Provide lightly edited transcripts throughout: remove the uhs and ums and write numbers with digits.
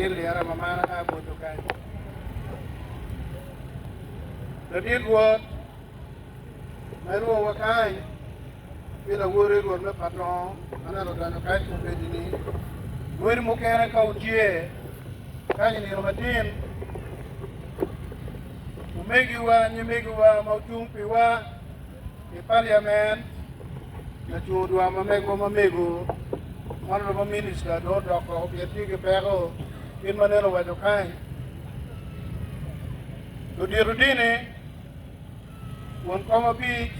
Latin lyera ma mara a botwu kany. Ladit Rwot ma ilwongowa kany ki lawoti Rwot me Patongo ma neno odonyo kany kombeddi-ni, rwodi mukene ka wutye kany i nino matin, omegiwa, nyimegiwa ma wucung piwa i paliament, lacung dwar ma megwa ma mego, Honourable Minister dong odok woko pien tye ki peko kit ma nene owaco kany. Ludito dini, won kom abic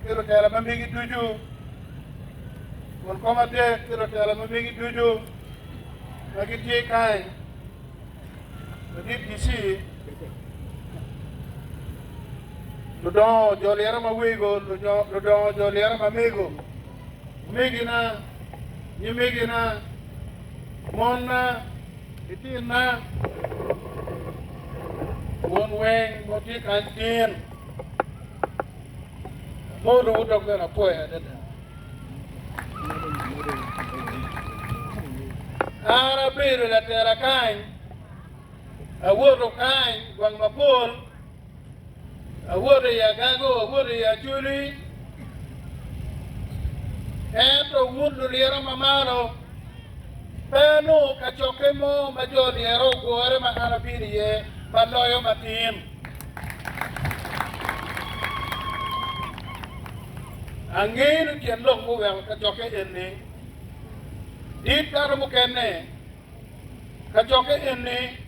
ki lutela ma megi ducu, won kom adek ki lutela ma megi ducu ma gitye kany, Ladit DC, ludongo jo lira ma wego, ludongo jo lira ma mego, omegina, nyimegina, monna, litinna, wun weng ma wutye kany tin, amotowu dok bene apwoyo adada. An abedo latela kany, awoto kany gweng mapol, awoto i Agago, awoto i Acholi, ento wun lulyero ma malo, pe anongo kacokke mo ma jo lyero ogure ma an abino iye ma loyo matin. Angeyo ni tyen lok muweko kacokke eni dit kato mukene. Kacokke eni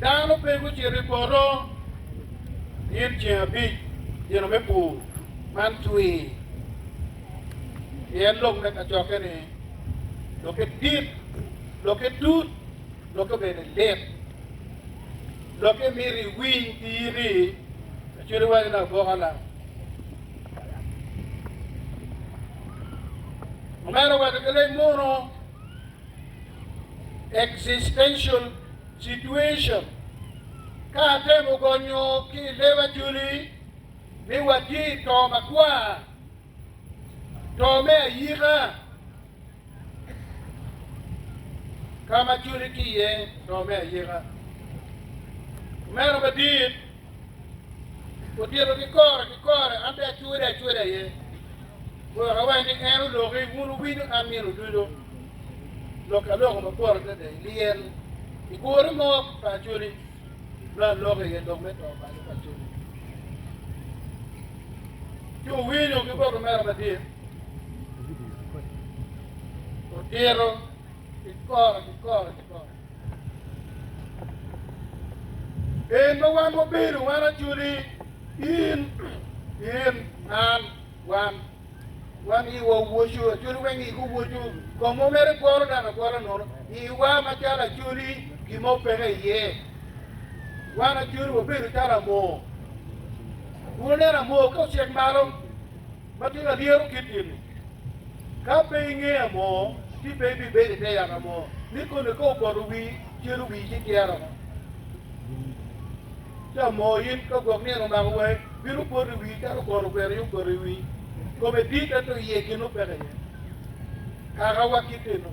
dano pe gucito i poto pien ceng abic nino me pur man cwir. Pien lok me kacokke ni lokke dit, lokke tut, lokke bene lit. Lokke mito iwiny ki iti, acwali waco ni agwoka lam. Omera owaco ki leb muno, existential situation, ka atemo gonyo ki i leb Acholi ni watye i to makwar, to me ayika. Ka ma cwinyi tye iye, to me ayika. Omera madit otito ki kore ki kore, an dong acwede acweda aye. Wek awac ni en oloki, wun wuwinyo an nino ducu. Lok aloko mapol adada i lyel, i gure mo pa Acholi, ma aloko iye lok me to paco pa Acholi. Ci wuwinyo ki bot omera madit. Otito ki kore ki kore ki kore. En ma wan wabedo wan Acholi, in, in, an, wan, wan iwa owoco, Acholi weng igi owoco, komwa mere gworo dano agwora nono, iwa macalo Acholi gin mo peke iye. Wan Acholi wabedo calo amor. Wun wuneno amor ka ocek malo. Ma tye ka lyero kit eni, Ka pe ingeya mo, ci pe ibibedo i te yaka mo, ni koni ka opoto wii, celo wii ci tyero oko. Ci amoo in, ka gwok nino omako wangi, bino poto i wii calo kono kwena aye opoto i wii. Kome dit ento iye gin nongo peke iye. Kakawa kit eno.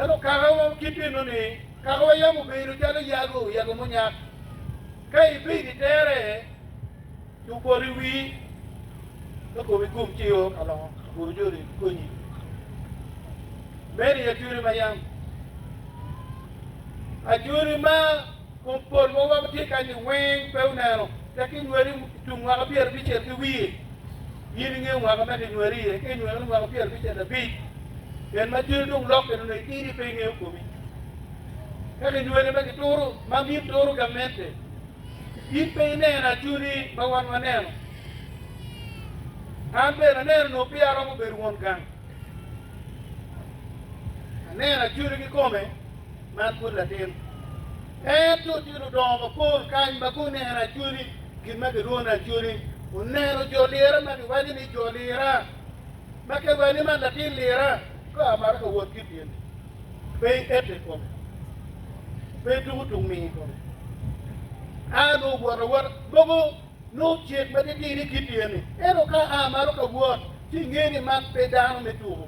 Ento kakawa kit eno ni, kakawa yam obedo calo yago, yago munyak. Ka ibedo i tere, Ci opoto i wii, ka komi gum ci o ka longo guru joni konyi. Meno i Acholi ma yam. Acholi ma kom pol ma wa tye kany-ni weng pe oneno, tek kinywali tung mwaka pyerabicel ki wiye, in ingeyo mwaka ma kinywali iye, ka inywali mwaka pyerabicel abic, pien ma cwinyi dong lokke nongo itidi pe ingeyo komi. Ka kinywali ma kituro, ma min turo gamente, In pe ineno Acholi ma wan waneno? An bene aneno onongo peya aromo bedo won gang. Aneno Acholi kikome ma an pud latin. Ento tye ludongo mapol kany ma guneno Acholi, gin ma gilwongo ni Acholi, oneno jo lira ma giwaco ni jo lira, ma ka iwaco ni man latin lira, ka oa malo ka wot ki i tyeni. Pe iete i kome, pe ituko tung ming i kome. A nongo owot awota, mogo nongo cek ma titidi ki tyeni, ento ka a malo ka wot, ci inge ni man pe dano me tuko.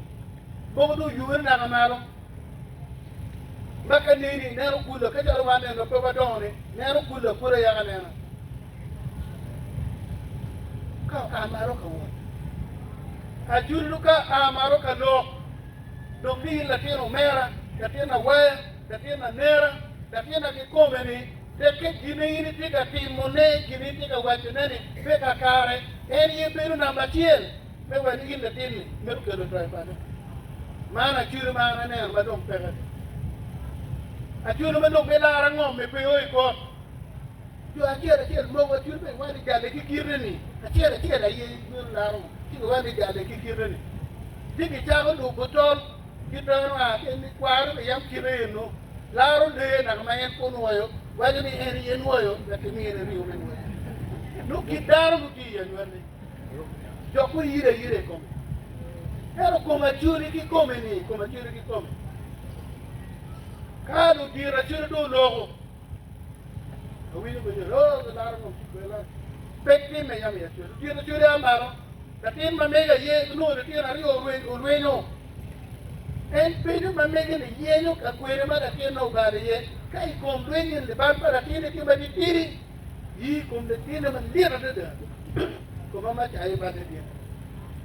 Mogo dong oyubere naka malo. Ma ka neni ineno kulla ka calo wan neno pe wadongo ni neno kulla akula yaka anena. Ka oa malo ka wot. Ajulu ka a malo ka lok. Dong ni in latin omera, latin awaya, latin anera, latina kikome ni tekke gin ma in itye ka timone, gin ma itye ka wacone ni pe kakare, en aye bedo namba acel me waco ni in latin-ni mito kelo to i paco. Man acwelo ma an aneno ma dong peke. Acwelo ma dong me lara ngom-mi pe o i kot. Jo acel acel mogo acwelo pe iwaco ni jalle ki kite-ni, acel acel aye mito laro ngom ci giwaco ni jalle ki kite-ni. Ci gicako lubo tol. Kit dano a ki ni kwaro be yam kite eno, laro lee naka ma en pe onwoyo, waco ni en aye nwoyo wek kimine ringo me nwoya. Nongo kit dano nongo tye i anywalli, dok guyide ayida i kome. Ento kom acoli kikome-ni, kom acoli kikome, ka ludito acoli dong oloko, Awinyo bene ni, Oo, gilaro ngom ci kwela. Pe timme yam i acwele. Otyeno acwele a malo, latin ma mege aye onongo litino aryo olwenyo. En penyo ma mege-ni yenyo ka kwene ma latinne obalo iye. Ka i kom lweny-nyi libal pa latinne tye matitidi, yi i kom latinne malit adada. Koma mac aye balle dit.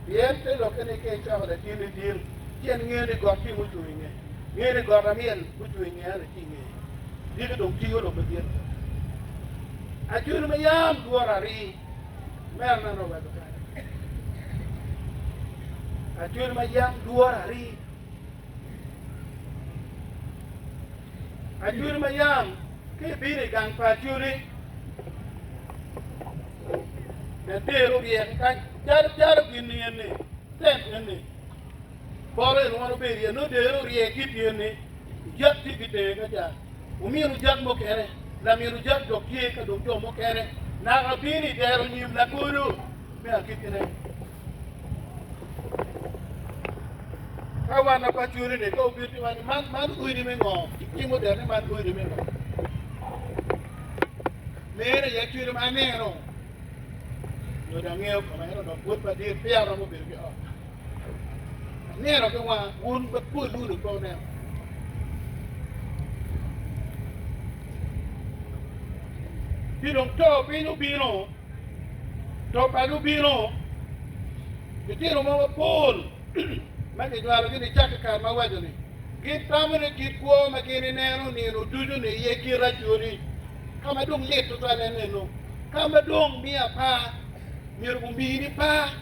Pien te lokke ni ka icoko latinni tin, ci en ngeyo ni got tye mucung i nge. Ngeyo ni got amyel mucung i ngeya-ni tye i ngeye. Diki dong tiyo lok madit. Acwelo ma yam dworo ari mere neno owaco kany. Acwelo ma yam dworo ari. Acwelo ma yam ka ibino i gang pa Acholi later oryeki kany calo calo gin ni eni tent eni poto eni wan obedo iye nongo dero orye ki tyeni Ojak tye ki tenge ka ca, omin ojak mukene, lamin ojak dok tye ka dong jo mukene, naka bino i dero nyim lakodo me agikine. Ka wan apacoli-ni ka obino ci waco ni man, man odi me ngo? Cimo dero ni man odi me ngo? Meno aye cwiny ma aneno, nyo dong angeyo koma ento dong pwod madit peya aromo bedo ki ot. Aneno ki wanga, wun mapol wunu pe wuneno. Ci dong to piny obino, to paco obino, litino mo mapol ma kinywalogi nicakke i kare ma awaco-ni, gin tamo ni kit kwo ma gin ineno nino ducu-ni aye kit acoli, ka ma dong lit tutwal en eno, ka ma dong miyo apar. Myero gumini par,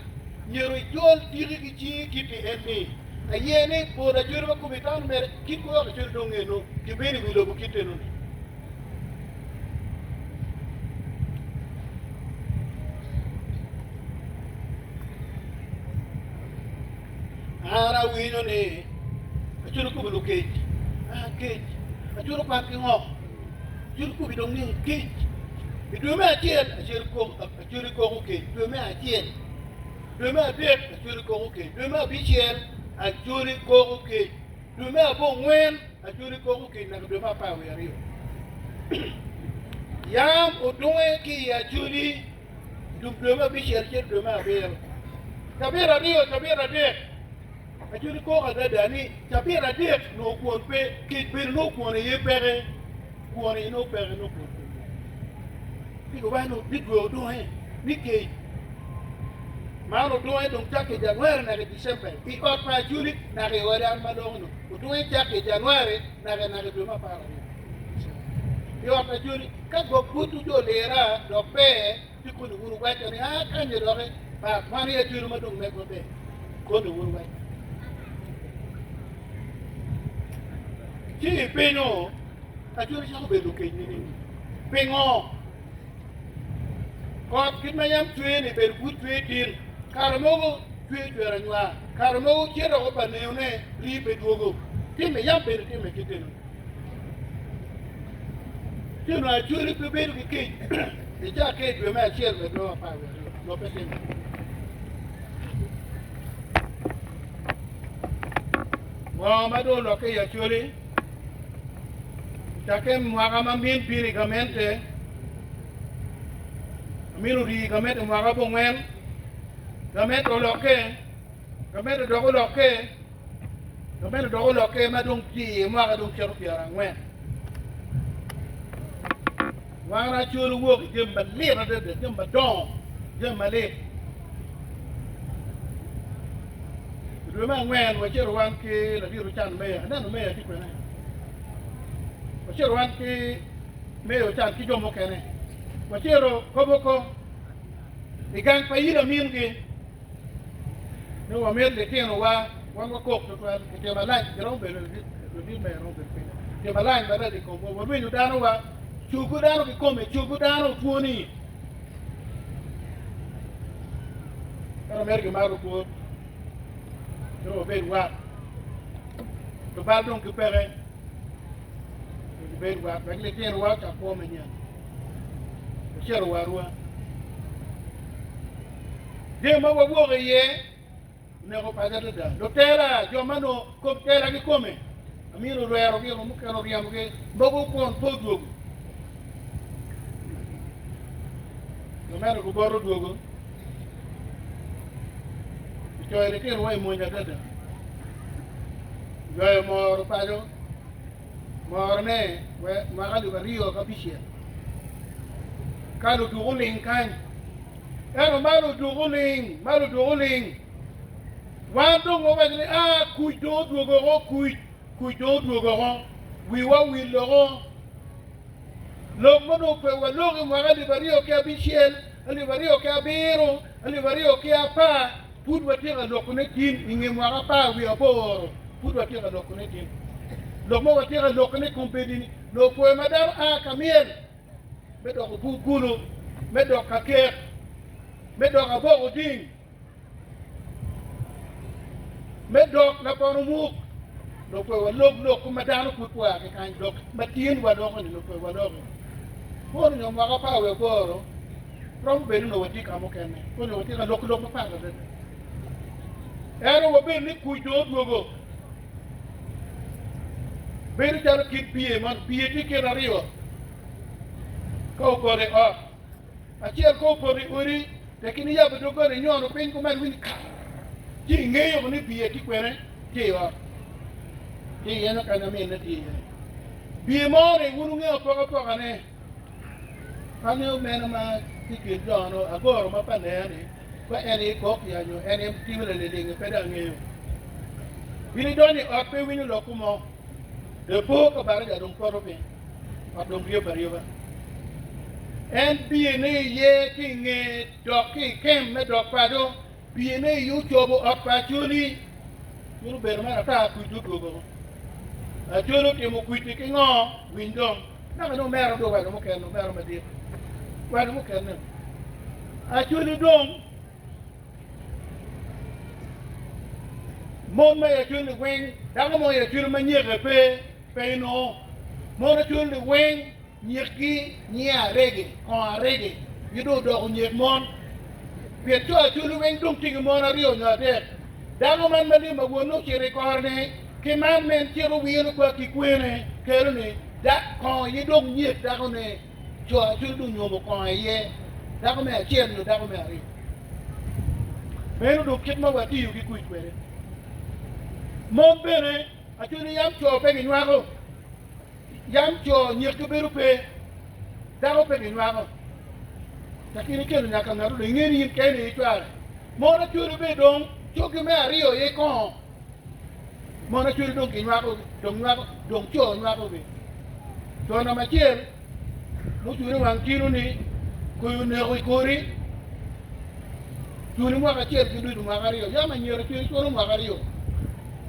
myero ijol tiki ki cingi kiti en-ni aye ni pol acwele ma kome dano mere kit ma weko acwele dong eno gibedo i wi lobo kit eno-ni. An awinyo ni acwele kobo lukec, aa kec, acwele okwan ki ngo? Acwele kobo dong ni kec. I dwe me acel acwele Acwali koko kec dwe me acel, dwe me adek acwali koko kec, dwe me abicel acwali koko kec, dwe me abongwen acwali koko kec naka dwe me apar wiye aryo. Yam odunge ki i acwali dum dwe me abicel cito dwe me abiro, cabit aryo, cabit adek acwali koko adada ni cabit adek nongo kwon pe, kec bene nongo kwon aye peke. Kwon aye nongo peke nongo kwon pe. Ci guwaco ni dwe odonge ni kec. Man odonge dong cakke i January naka i December i ot pa Acholi naka i ode an ma loko-nu. Odonge cakke i January naka naka i dwe me 12 i ot pa Acholi. Ka gwok botwu jo olira dok ber ci koni wun wuwacca ni aa kany-nyi doki pat wan aye Acholi ma dong megwa ber koni wun wuwacca. Ci ipinyo Acholi cako bedo kec nining? Pingo? Kot kit ma yam cwer-ni bedo pud cwer tin, kare mogo cwer cwer anywar, kare mogo cito woko pa neyone rii pe dwogo. Timme yam bene timme kit eno-ni. Ci onongo Acholi pe bedo ki kec nicakke i dwe me acel wa i dwe me 12, onongo pe timme. Ngo ma dong olokke i Acholi? Cakke mwaka ma min bino i gamente, amin orii i gamente mwaka abongwen, gamente olokke, gamente dok olokke. Gamente dok olokke ma dong tye iye mwaka dong cito pyerangwen. Wan Acholi wok i jami malit adada, jami madongo, jami malit. I dwe me angwen wacito wan ki ladit Ocan Meya, aneno Meya tye kwene. Wacito wan ki Meya Ocan ki jo mukene. Wacito Koboko i gang pa Ida mingi. Ni wamito litinowa, wan wakok tutwal, kitimo alany, giromo bedo ludit me romo bedo piny, kitimo alany maraco i komwa, warwenyo danowa, cogo dano kikome, cogo dano twoni. Ento myero gimato kwot, myero wabed wat, lubal dong gipeke, gibed wat wek litinowa ocak kwo manyen, ocito warwa. Jami ma wawok iye oneko paco adada. Lutela, jo ma nongo kom tela kikome, amyero orwerogi, mukene oryemogi, mogo kwon pe odwogo. Lumeno guboto odwogo, ocoyo litinowa i mony adada, oywayo moro paco. Morone mwaka alip aryo ki abicel ka luduk oling kany. Ento ma luduk oling, ma luduk oling, wan dong wawaco ni, 'Aa, kuc dong odwogo oko, kuc, kuc dong odwogo oko, wiwa owil oko. Lok ma onongo pe waloko i mwaka 2006, 2007, 2010, pud watye ka lokone tin i nge mwaka apar wiye aboro, pud watye ka lokone tin. Lok ma watye ka lokone kombeddi-ni, nongo pwoyo ma dano a ka myel me doko bur kulu, me dok ka kek, me dok aboko ding, me dok lapon omuk, nongo pwoyo walok lok ma dano pud pwoya ki kany, lok ma tin waloko-ni nongo pwoyo waloko. Kono nyo mwaka apar wiye aboro, Romo bedo ni onongo watye ka mukene, onongo watye ka loko lok mapat adada. Ento wabedo ni kuc dong odwogo. Bedo calo kit pye man, pye tye kit aryo ka opoto i ot. Acel ka opoto i odi, tek in iyabo doggola inyono piny kuman iwinyo kar, ci ingeyo ni pye tye kwene, tye i ot. Ci iyenyo kanya minne tye iye. Pye mo-ni wun wungeyo apokapokane. Angeyo meno ma tye i kin jo-nu, agoro ma pe aneno-ni, ka en aye kok ya nyo en aye timo laliling-ngi pe dong angeyo. In idonyo i ot pe iwinyo lokku mo, dong ipo ka baraja dong poto piny, ot dong ryebbe aryeba. En bino iye ki i nge dok ki i kem me dok paco, bino iye ocobo ot pa Acholi. Cwiny obedo mere ata kwidi odwogo. Acholi otimo kwidi ki ngo? Winy dong. Naka ni omera dong owaco mukene, omera madit owaco mukene. Acholi dong mon ma i acholi weng, dako mo i acholi ma nyeke pe, pe inongo. Mon acholi weng Nyikgi nyiya arege, kongo arege, gi dong odoko nyek mon. Pien co acoli weng dong tye ki mon aryo nyo adek. Dako man ma lim ma wonne ocito i kore-ni ki man ma en cito wiro kwa ki kwene kelo ni da kongo aye dong nyek dako-ne. Co acoli dong nyomo kongo aye dako me acel nyo dako me aryo. Meno dong kit ma watiyo ki kuc kwede. Mon bene acoli yam co pe ginywako. Yam co nyikgi bedo pe, dako pe ginywako. Cak in ikelo nyaka ngat dong inge ni in keni aye icware. Mon acwali bene dong coggi me aryo aye kongo. Mon acwali dong ginywako dong nywako dong co nywakogi. Co namba acel mucune wang tino ni koyo oneko i kori cuni mwaka acel ki nucu mwaka aryo. Yam anyira cwiny cuno mwaka aryo.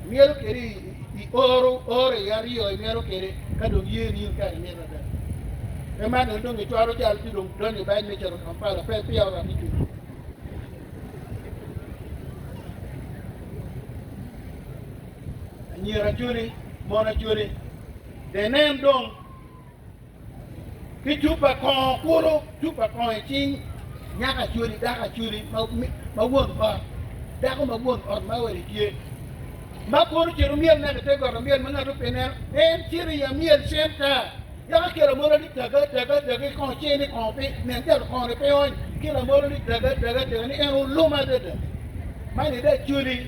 Imyero kede i oro oro i aryo imyero kede ka dong ye ni in kare imito ada. Pe man en dong icwalo cal ci dong donyo i bac me cito Kampala pe peya orwako cwinyi. Anyira acoli, mon acoli, de nen dong Ki cupa kongo kulu, cupa kongo i cing nyako acoli, dako acoli ma won ot, dako ma won ot ma ode tye, ma kono ocito myel naka i te got amyel ma ngat pe neno, en cito i amyel centa, yaka kelo amola ni taga taga taga ki kongo ce ni kongo pe, nen calo kongo-ni pe ony, kelo amola ni taga taga taga ni en oluma adada. Man ide acoli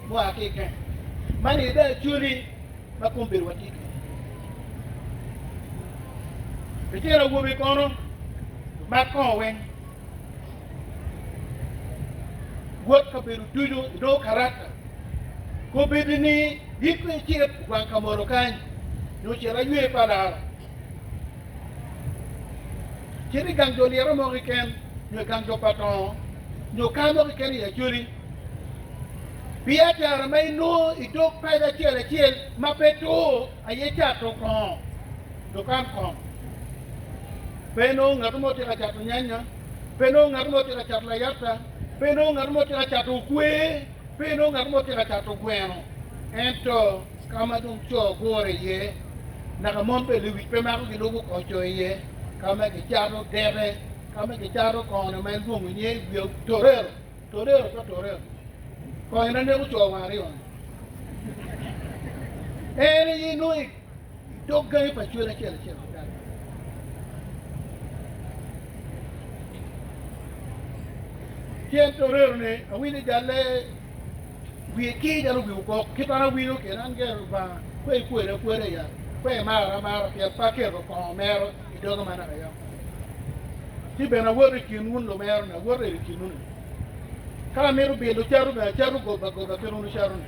mua ki i keny. Man aye dong Acholi ma kombeddi watye kwede. Litino awobe kono lumat kongo weng wot kabedo ducu inongo karaka. Kombeddi ni in kong icit wang ka molo kany nyo cit aywe pa lara. Cit i gang jo liro mo keken nyo i gang jo pa tongo nyo ka mo keken i Acholi. Biacara ma inongo i dog paco acel acel ma pe tur aye cato kongo, dukan kongo. Pe inongo ngat mo tye ka cato nyanya, pe inongo ngat mo tye ka cato layata, pe inongo ngat mo tye ka cato okwer, pe inongo ngat mo tye ka cato gweno. Ento ka ma dong co gure iye, naka mon bene lewic pe mako gilubo kor co iye, ka ma gicato dete, ka ma gicato kongo ma ilwongo nyinge torero. Torero ka torero. Konyo na neko co wang aryo-ni. En aye nongo i dog gangi pa cwel acel acel. Cen torero-ni awinyo jalle wiye kir calo wi okok kit an awinyo kede an gire Lubanga pe ikweda akweda ya pe imara amara pien pe aketo kongo mero i doga ma naka yam. Ci bene awoto i kin wun lumero-ni, awoto i kinwu-ni. Ka amito bilo cato bene acato goba goba kit wun wucato-ni.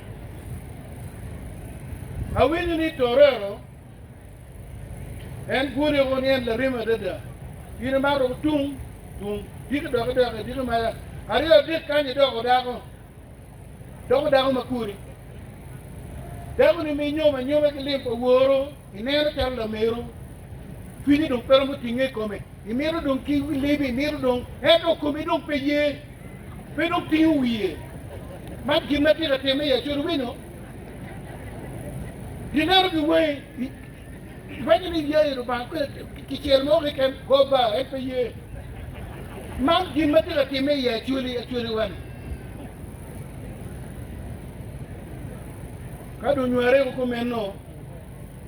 Awinyo ni torero en bwone woko ni en larem adada. In imato tung tung, diki dok idok i diki maya aryo adek kany idoko dako. Doko dako ma kuri. Dako-ni ma inyomo anyoma ki lim pa woru, ineno calo lameru, cwinyi dong pe romo tinge i kome, imito dong ki libi, imito dong, ento komi dong pe ye, pe dong tingo wiye. Man gin ma tye ka timme i Acoli, iwinyo? Gineno ki wangi, iwaco ni iye i Lubanga kicel mo keken, goba, en pe ye. Man gin ma tye ka timme i Acholi, Acholiwa-ni. Ka dong nyware woko kumeno,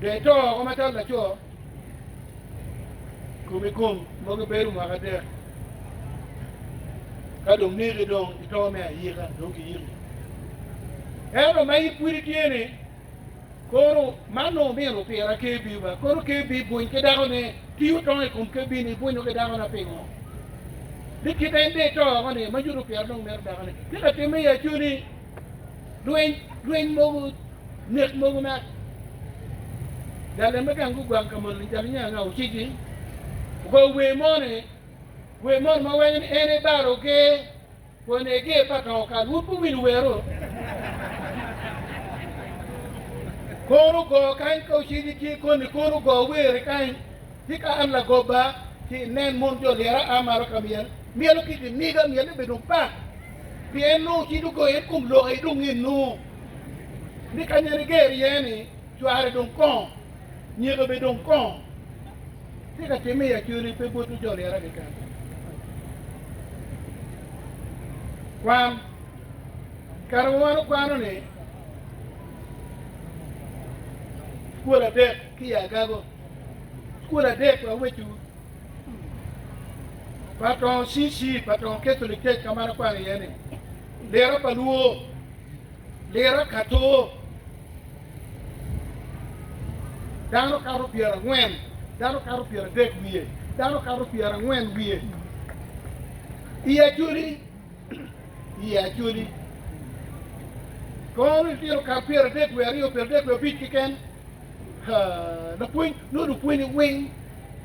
dong ito woko macalo laco, kom i kom mogo bedo mwaka adek. Ka dong neki dong ito me ayika, dong kiyiki. Ento ma in pud itye-ni, Kono man nongo omino pira KB ba? Kono KB bwony ki dako ne tiyo tong i kom KB ni ibwonyo ki dako na pingo? Ni kit en de ito oko ni ma nyuto pira dong mito dako ne. Tika timme i Acholi lweny lweny mogo nek mogo me jal me gang gugwang ka malo jal nya nga ociji ogoyo wer mo ni wer mo ni ma wenyo ni en ebaro ger Pwonye ger pa to kal wun guwinyo wero. Kono go kany ka ocidi tye koni kono go weri kany ci ka an lagoba ci inen mon jo lyera a malo ka myel myelo ki kiniga myel ni dong pak pien nongo ocidi ogoyo en kom lok aye dong eno ni ka nyen iger iye ni cware dong kongo nyeke be dong kongo Tye ka timme i Acholi pe botwu jo lyera keken. Kwan. Kare ma wan okwano ni cukul adek ki i Agago, cukul adek awecu pa tongo CC pa tongo Catholic Church ka ma an akwano iye ni lira pa Luo, lira Kato. Dano kato pyerangwen, dano kato pyeradek wiye, dano kato pyerangwen wiye. I Acholi, i Acholi, kono litino kato pyeradek wiye aryo, pyeradek wiye abic keken. Ha, lapwony, nongo lupwonye weng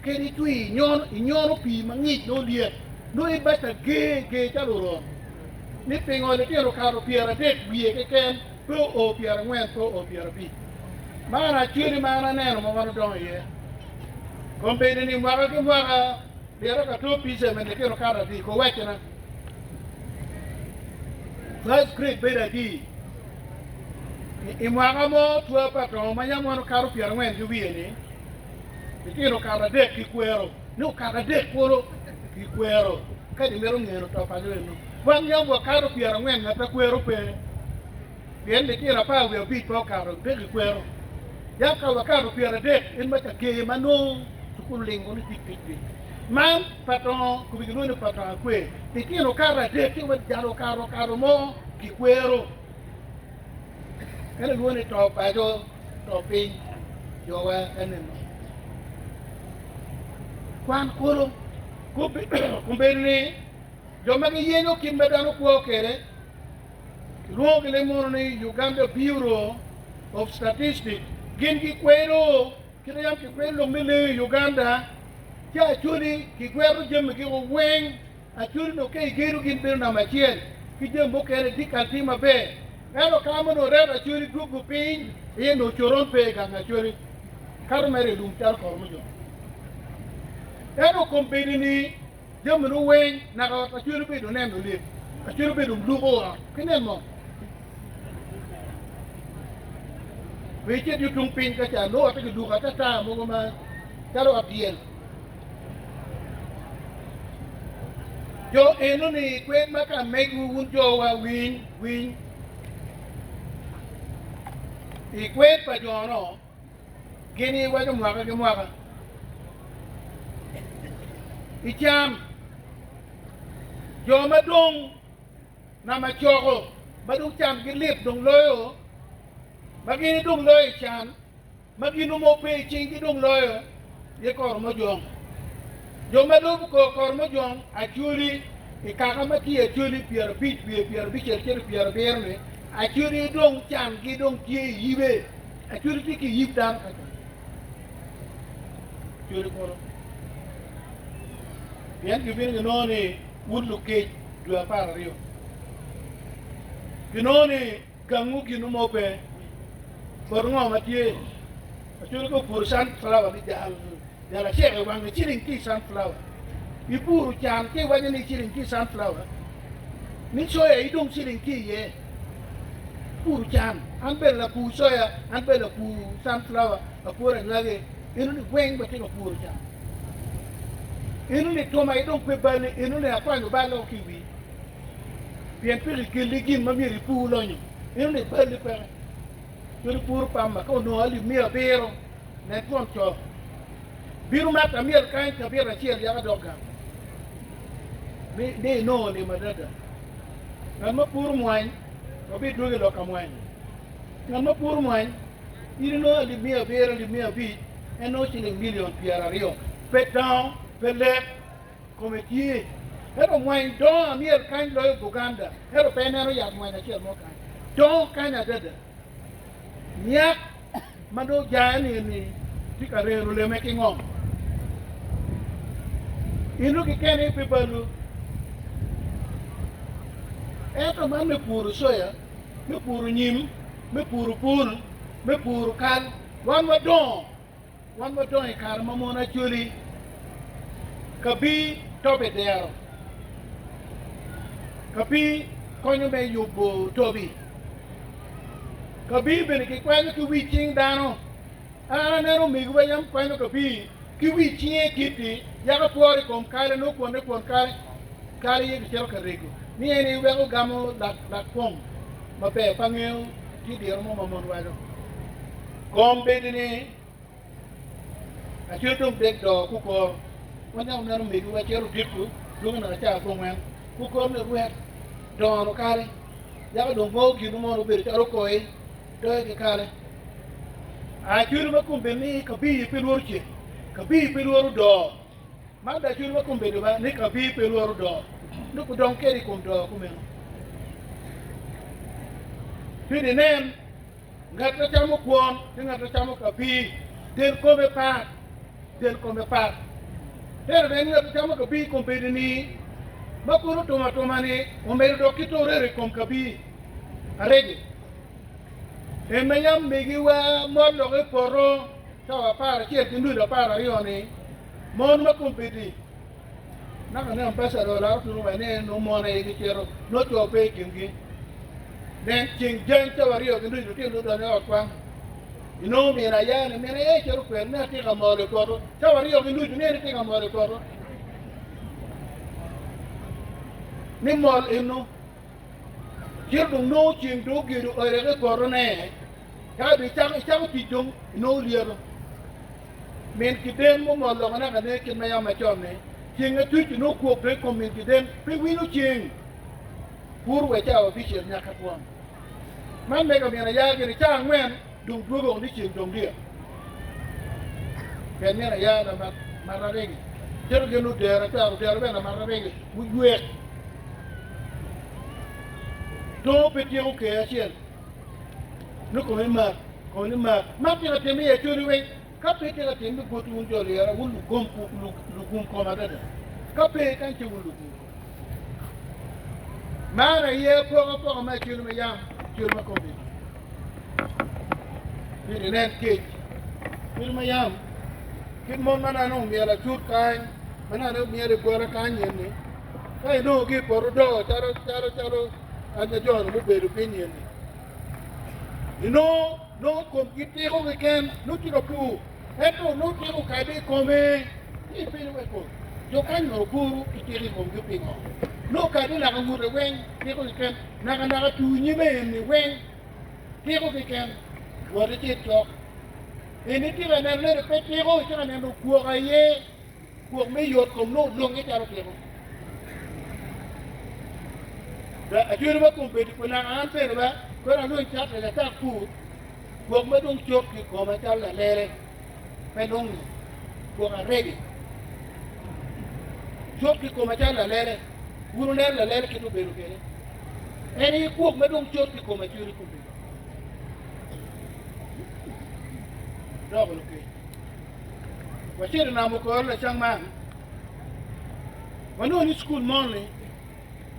kadi icwi inyono, inyono pii mangic nongo lyet, nongo ibaca ger, ger calo oron. Ni pingo litino kato pyeradek wiye keken? Pe oo pyerangwen, pe oo pyerabic. Man acwali ma an aneno ma wan odongo iye. Kombeddi ni mwaka ki mwaka lira ka two pica me litino kato adi? Ko wacona. First grade bedo adi? I mwaka mo two pa tongo ma yam wan okato pyerangwen ki wiye ni, litino okato adek ki kwero. Ni okato adek kulu ki kwero. Kadi imito ngeno to paco eno. Wan yam wakato pyerangwen ngat a kwero pe, pien litino apar wiye abic pe okato pe gikwero. Yam ka wakato pyeradek en ma ca ger ma nongo cukul lingo ni tic tic tic. Man pa tongo kobe gilwongo ni pa tongo akwer. Litino okato adek ci wa jalo okato okato mo kikwero. Ento lwongo ni to paco, to piny, jowa eneno. Kwan kulu, kombeddi ni jo ma giyenyo kit ma dano kwo kwede, kilwongo ki leb munu ni Uganda Bureau of Statistics, gin gikwedo kit ma yam kikwedo lok me leyo i Uganda, ci Acholi kigweto jamigi weng. Acholi onongo ka igedo gin bedo namba acel ki jami mukene dyekal tye maber ento ka ma onongo ret Acholi dwogo piny aye onongo coron pe i gang Acholi kato mere i lum calo kor mujong. Ento kombeddi ni jami nu weng naka ot Acholi obedo neno lit Acholi obedo luko ot ki nen mo we icit yo tung piny ka ca nongo otte kiluko atata mogo ma calo ot dyel. Jo eno-ni kwed ma ka megwu wun jowa, winy, winy. I kwed pa jo-nu, gin giwaco mwaka ki mwaka i cam, jo ma dong nama coko, ma dong camgi lit dong loyo, ma gin dong loyo i can, ma gin onongo pe i cinggi dong loyo aye kor mojong. Jo ma lubo kor kor mojong Acholi i kaka ma tye Acholi 50 wiye 50 cito 70 ni Acholi dong cangi dong tye i yibe. Acholi tye ki yib dano ka can. Acholi kono pien gibino ginongo ni wun lukec dwe 12 ginongo ni Gangu gin mo pe. Bot ngo ma tye? Acwalo ka opuro sunflower ni jal jal acek i wange ciling tye i sunflower. Ipuro can ci iwaco ni ciling tye i sunflower ni soya idong ciling tye iye. Puro can an bene lapur soya an bene lapur sunflower apuro anywagi eno ni weng watye ka puro can. Eno ni tuma idong pe bali eno ni akwanyo bal o ki i wii. Pien peke ikelli gin ma myero ipur lonyo, ento ni balli peke. Cwalo ipuro pamba ka onongo alip miya abiro, nen twon co. Bino mato amyel kany cabit acel yaka dok gang. Ni inongo lim adada. Ngat ma puro mwany, wabidwogo i lok ka mwany. Ngat ma puro mwany, in inongo alip miya abiro, alip miya abic, en nongo ciling milion 20. Pe dongo, pe lek. Kome tye. Ento mwany dongo amyel kany loyo Buganda, ento pe ineno yat mwany acel mo kany. Dongo kany adada. Nyak ma nongo jange ni eni tye ka rero leme ki ngom. Inu kikene pe balu. Ento man me puro soya, me puro nyim, me puro pul, me puro kal, wan wadongo. Wan wadongo i kare ma mon Acholi kabi tobi dero, kabi konyo me yubo tobi, kabi bene kikwanyo ki wi cing dano. An aneno omegiwa yam kwanyo kabi ki wi cinge kiti yaka pworo i kom kale nongo kwonne kwon kale kale aye kicito ka rego ni en aye weko gamo lak kom maber pe angeyo tye diro mo ma mon waco. Kom bedo ni acel dong dek doo kukor wanyako neno omegiwa cito odiko dwogo naka ca abongwen kukor ni rwet dono kale yako dong mo gin mo obedo calo koi doyo ki kale acwelo ma kom bed ni kabii pe lworo ceng kabii pe lworo doo man dong acwelo ma kom bedo ba ni kabii pe lworo doo nongo dong kede i kom doo kumeno pidi nen Ngat ma camo kwon ki ngat ma camo kabir, del kome pat, del kome pat. Ento en ngat ma camo kabir kombeddi-ni, ma kono otum atuma-ni, omedo dok ki torero i kom kabir aregi. En ma yam megiwa mol lok i poto cawa 11 ki nucu 12-ni, mon ma kombeddi Naka ne ambassador olaro tunu wa ne nongo mon aye gicito, nongo co pe i kingi. Nen, ceng jany cawa aryo ki nucu lutino gudonyo i ot kwan. Inongo min aya ni, min aya icito kwede ni atye ka molo i poto. Cawa aryo ki nucu ni en tye ka molo i poto. Ni mol eno. Cito dong nongo ceng dong ogedo ode ki i potone. Ka dong icako tic dong inongo lyeto. Min kiden mumol loko naka ne kit ma yam macon-ni, ceng atuc onongo kwok dong i kom min kiden, pe winyo ceng. Pur wa cawa abicel nyaka twon. Man mega myero aya gire caa angwen dong dwogo oko ni ceng dong dyel. Pien myero aya lamat mat aregi. Cito gin odero acwero odero bene lamat aregi muywek. Tongo pe tyeko ker acel. Nongo kome mak, kome ni mak. Man tye ka timme i Acholi weng. Ka pe tye ka timme bot wun jo lyera, wun lugom lugum kom adada. Ka pe, kany ce wun lugum kom. Man aye apokapoka me acel ma yam cel ma kombeddi. Myero inen kec kit ma yam kit mon ma nene omyelo acut kany ma nene omyelo i bwota kany eni ka inongo ki i poto doo calo calo calo anya jo-ni mubedo piny eni inongo nongo komgi tiko keken nongo tye ka pur ento nongo tiko kade i kome ci ipenyo wek kong jo kany mono puru ki tiko i komgi pingo nongo kade naka ngute weng tiko keken naka naka tur nyime eni weng tiko keken wot icit cok eni itye ka neno ne ni pe tiko itye ka neno gwok aye gwok me yot kom nongo olonge calo tiko Acwele ma kombeddi kun naka an bene ba kono alony cat lacak pur gwok ma dong cok ki koma calo lalele pe lungnge gwok arege cok ki koma calo lalele wun wuneno lalele kit obedo kwede en aye gwok ma dong cok ki koma cwele kombeddi doko lukec wacito i nam okoro lacang man Wanongo ni cukul moni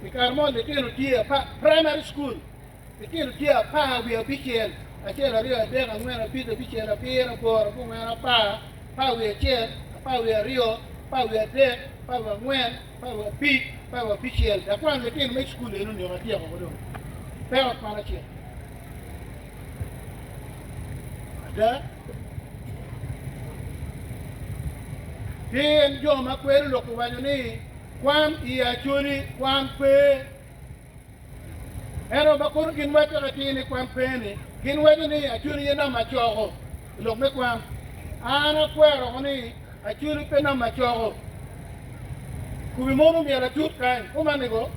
i kare mo litino tye apar, primary school, litino tye apar wiye abicel, acel, aryo, adek, angwen, abic, abicel, abiro, aboro, abongwen, apar, apar wiye acel, apar wiye aryo, apar wiye adek, apar wiye angwen, apar wiye abic, apar wiye abicel. Dok kwano litino me cukul eno nio atyeko woko dong. Peko kwan acel. Ada, pien jo ma kwero lok owaco ni, Kwan i Acholi, kwan pe. Ento ma kono gin waco atir ni kwan pe-ni, gin waco ni Acholi ye namba coko i lok me kwan. An akwero woko ni Acholi pe namba coko. Kubi mono myero acut kany, kuman-ni go?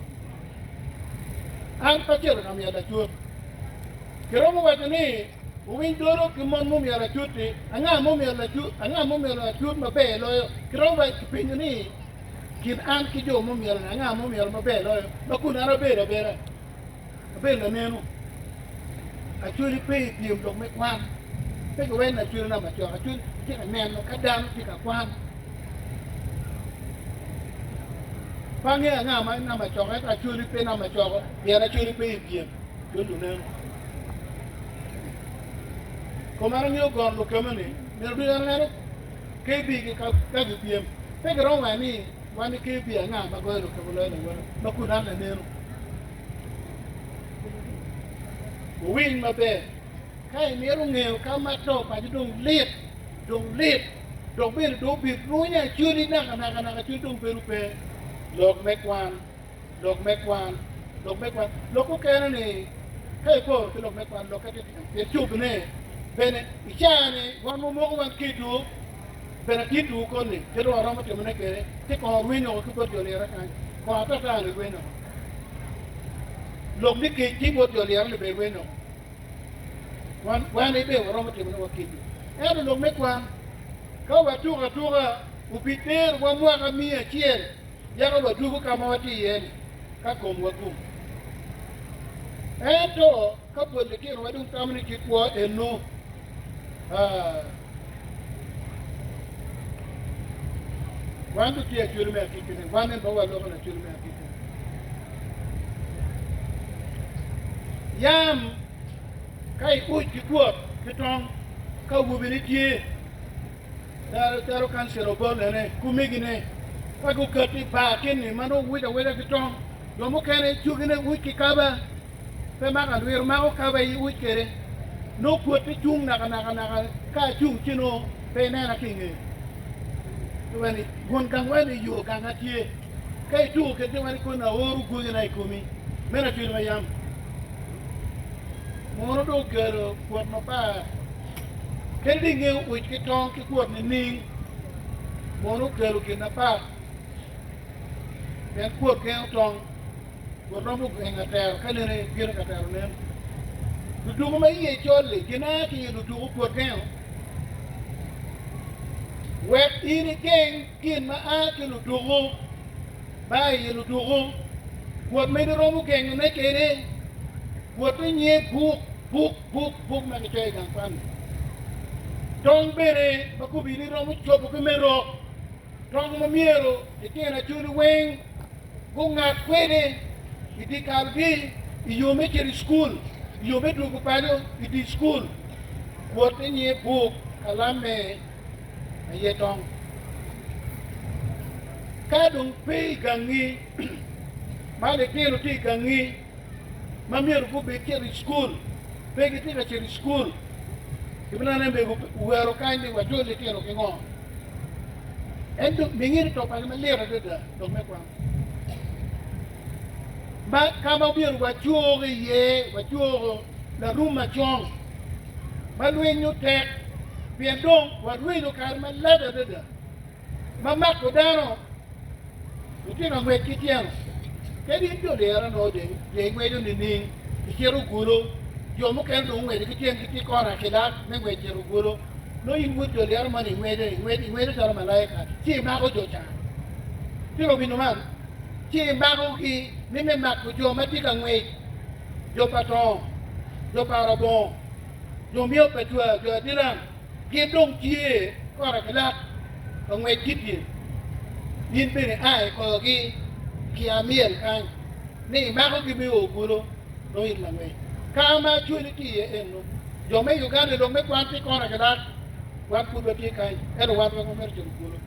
An pe acito ka myelo acut. Kiromo waco ni, Wuwiny dolo ki mon mumyelo acut-ti, anga mumyelo acut, anga mumyelo acut maber loyo? Kiromo waco kipenyo ni, Kin an ki jo mumyelo-ni, anga mumyelo maber loyo? Ma kun an abedo abeda, abedo lanenu. Acholi pe i pyem lok me kwan. Pe giweno ni Acholi namba cok. Acholi tye ka neno ka dano tye ka kwan. Pe angeyo anga ma namba cok ento Acholi pe namba coko pien Acholi pe i pyem. Acholi luneno. Kom an angeyo gono lukeme-ni, myero ducu an aneno KB ki ka gipyem. Pe giromo waco ni wan i KB anga ma goyo lukeme loyo lawote ma kun an laneno. Wuwiny maber, ka imito ngeyo ka ma to paco dong lit, dong lit, dok bene dong obit runyo acoli nakanaka naka acoli dong bedo pe, lok me kwan, lok me kwan, lok me kwan, lok mukene ni ka iporo ki lok me kwan lokke tye tyen pien cobone bene i caa-ni wan wamoko wan kedwu bene atitwu koni kit ma waromo timone kwede ci kong orweny woko ki bot jo lira kany kong atata-ni rweny woko. Lok ni kec tye bot jo lira-ni bene rweny woko. Wan wan aye bene waromo timone wa kedwu. Ento lok me kwan ka watuko atuka obiterowa mwaka miya acel yaka wadwogo ka ma watye iye-ni ka komwa gum. Ento ka pol litinowa dong tamo ni kit kwo eno, aa, wan dong tye acwele me agikki-ni, wan en pe waloko ni acwele me agikki-ni. Yam ka iuc ki kwot ki tong ka awobini tye, Calo calo kancil obollene ki omegine ka guketo i bar keni ma nongo wuc awuca ki tong. Jo mukene cogine uc ki kaba, pe mako alwiro mako kaba i uc kwede. Nongo kwotte cung nakanaka naka ka acung ci nongo pe inena ki i ngeye. Ci wene won gang wene i yo ganga tye. Ka ituko kwede ci wene koni aoro gogina i komi. Meno acwele ma yam. Mono dong okelo kwot mapat. Kadi dong ingeyo uc ki tong ki kwot nining, mono okelo gin mapat. Pien kwot gengo tong, kwot romo gengo atero ka nene bino ka tero nen. Lutuku ma iye col-li gina ki i lutuku kwot gengo. Wek in igeng gin ma a ki lutuku ma i lutuku, kwot ma in iromo gengone kwede, kwotte nyinge buk, buk, buk, buk ma kicoyo i gang kwan-ni. Tong bene ma kobo in iromo cobo ki me rok, tong ma myero litino acholi weng gungak kwede i dyekalgi i yo me cito i cukul, i yo me dwogo paco i dye cukul. Kwotte nyinge buk, kalamme aye tong. Ka dong pe i gangi, ma litino tye i gangi ma myero gubed cito i cukul, pe gitye ka cito i cukul, ibineno ni mego owero kany ni wacul litino ki ngo. Ento mingi ni to paco malit adada lok me kwan. Ma ka ma myero wacur iye, wacuro larum macon ma lwinyo tek, pien dong warwenyo kare malac adada ma mako dano itye ka ngwec ki tyeno. Kadi in jo lyera nongo dong ingweco nining icito Gulu, jo mukene dong gungweco ki tyengi ki kona kilak me ngwec cito Gulu. Nongo in wod jo lyera moni ingweco, ingweco calo malaika ci imako jo ca. Tika owinyo man? Ci imakogi ni me mako jo ma tye ka ngwec, jo pa tongo, jo pa arabongo, jo myeo pa cwa, jo adilang, gin dong tye kore ki lak ka ngwec gitye. In bene ia i korgi ki amyel kany ni imakogi me o kulu, nongo in langwec. Ka ma Acholi tye iye eno, jo me Uganda i lok me kwan tye kore ki lak, wan pud watye kany, ento wan weng wamito cito kulu.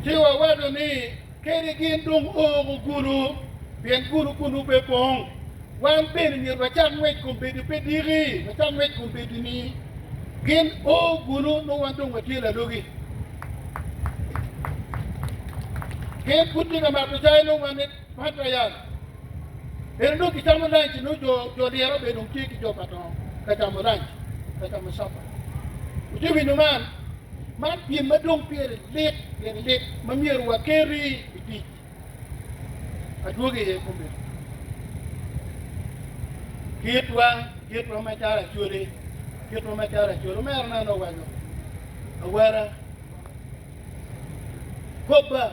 Ci wawaco ni, Kadi gin dong ooko kulu, pien kulu kunnu pe pong, wan bene myero wacak ngwec kombeddi, pe diki, wacak ngwec kombeddi-ni. Gin o kulu, nongo wan dong watye lalogi. Gin pud tye ka mato cai, nongo wan mato yat. Ento dong gicamo lanc, nongo jo, jo lyero bene dong tye ki jo pa tongo ka camo lanc, ka camo capa. Wutye winyo man? Man gin ma dong pire lit, pire lit ma myero waketi i tic. Adwogi iye kombeddi. Kitwa, kitwa macalo Acholi, kitwa macalo Acholi. Omera nene owaco, awara, goba,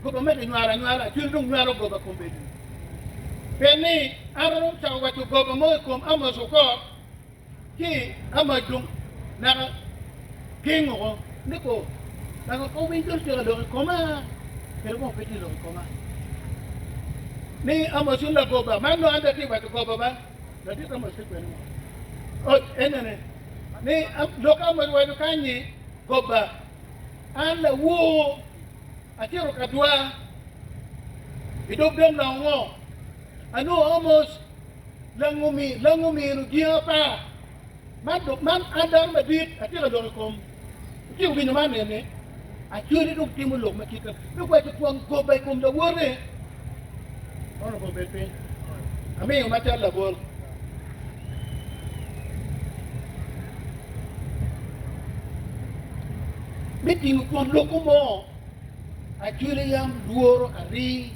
goba me kinywalo anywala, Acholi dong nywalo goba kombeddi. Pien ni an aromo cako waco goba mo i kom Amos Okot, Ci ka mac dong naka keng woko ni ko, naka ko winy dong tye ka lok i koma, kadi kong pe tye lok i koma. Ni Amos in lagoba, man nongo an dong atye ka waco goba ba, ladit Amos tye kwene mo. O, enene, ni lok Amos owaco kany-nyi goba, an lawor, acito ka dwa i dog dong lango, anongo Amos Lango mino jing apar. Man dok man an dano madit atye ka lok i kom wutyeko winyo man eni Acholi dong timo lok ma kite me waco twon goba i kom lawote Honourable bed piny amiyo macalo labol. Me tingo twon loko mo Acholi yam lworo arii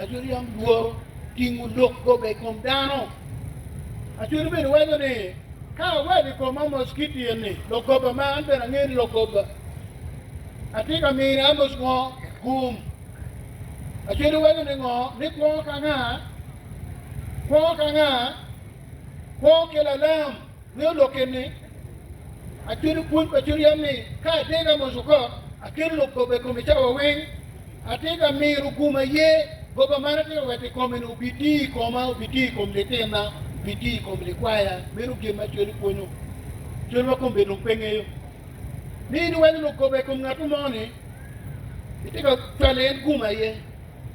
Acholi yam lworo tingo lok goba i kom dano. Acholi bene waco ni, Ka awaco i kom Amos kit tyen-ni, lok goba ma an bene angeyo ni lok goba. Atye ka mini Amos ngo? Gum. Acholi waco ni ngo? Ni kwo ka nga? Kwo ka nga? Kwo ki lalam. Ngeyo lok eni? Acholi pwony pa Acholi yam ni, Ka adega Amos okok, akelo lok goba i kome cawa weng. Atye ka miro gum aye, goba man atye ka waco i kome-ni obitiyo i koma, obitiyo i kom litinna, obitiyo i kom likwaya. Meno gin ma Acholi pwonyo. Acholi ma kombeddi dong pe ngeyo ni in iwaco lok goba i kom ngat mo ni itye ka cwalo en gum aye.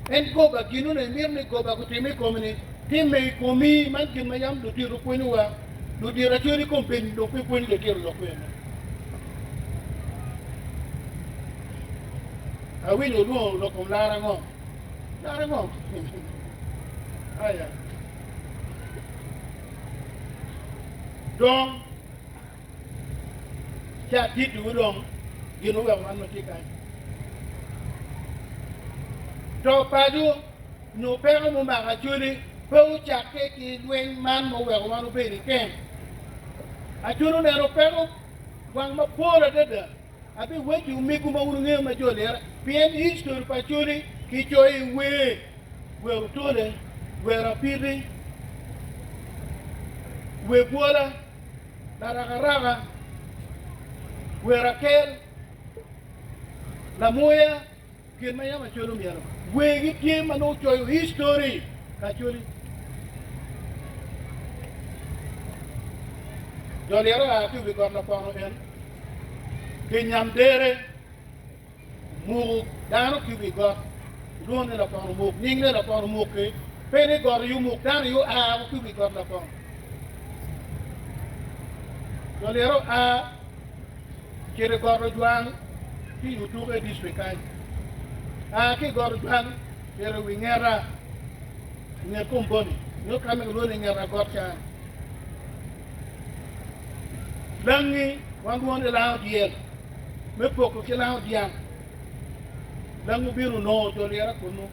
En goba, gin onongo imito ni goba gutime i komi-ni, timme i komi. Man gin ma yam ludito pwonyowa. Ludito Acholi kombeddi dong pe pwonyo litino lok meno. Awinyo wulwongo lok kom lar ango? Lar ango? Aya. Dong, ci atittiwu dong gin muweko wan watye kany. To paco nyo peko mumako Acholi pe ocakke ki lweny man muweko wan obedo i kem. Acholi oneno peko wang mapol adada. Abiwecci omego ma wun wungeyo ma jo lira, pien history pa Acholi kicoyo i wer, wer otole, wer apiti, wer bwola, larakaraka, wer akel, lamuya. Gin ma yam Acholi omyero wegi tye ma nongo coyo history ka Acholi. Jo liro oa ki i wi got lapono en ki nyam dere muko dano ki wi got ilwongo ni lapono muk nying ne lapono muk-ki pe ni got aye omuk dano aye oa ki wi got lapono. Jo liro oa Cit i got Ojwang ki i Otuke i distrik kany. A ki i got Ojwang cito i wi ngeta, i nget komboni, nyo ka ma kilwongo ni ngeta got can. Langi wan lwongo ni lango dyel me poko ki lango dyang. Langi obino onongo jo lira kunnu.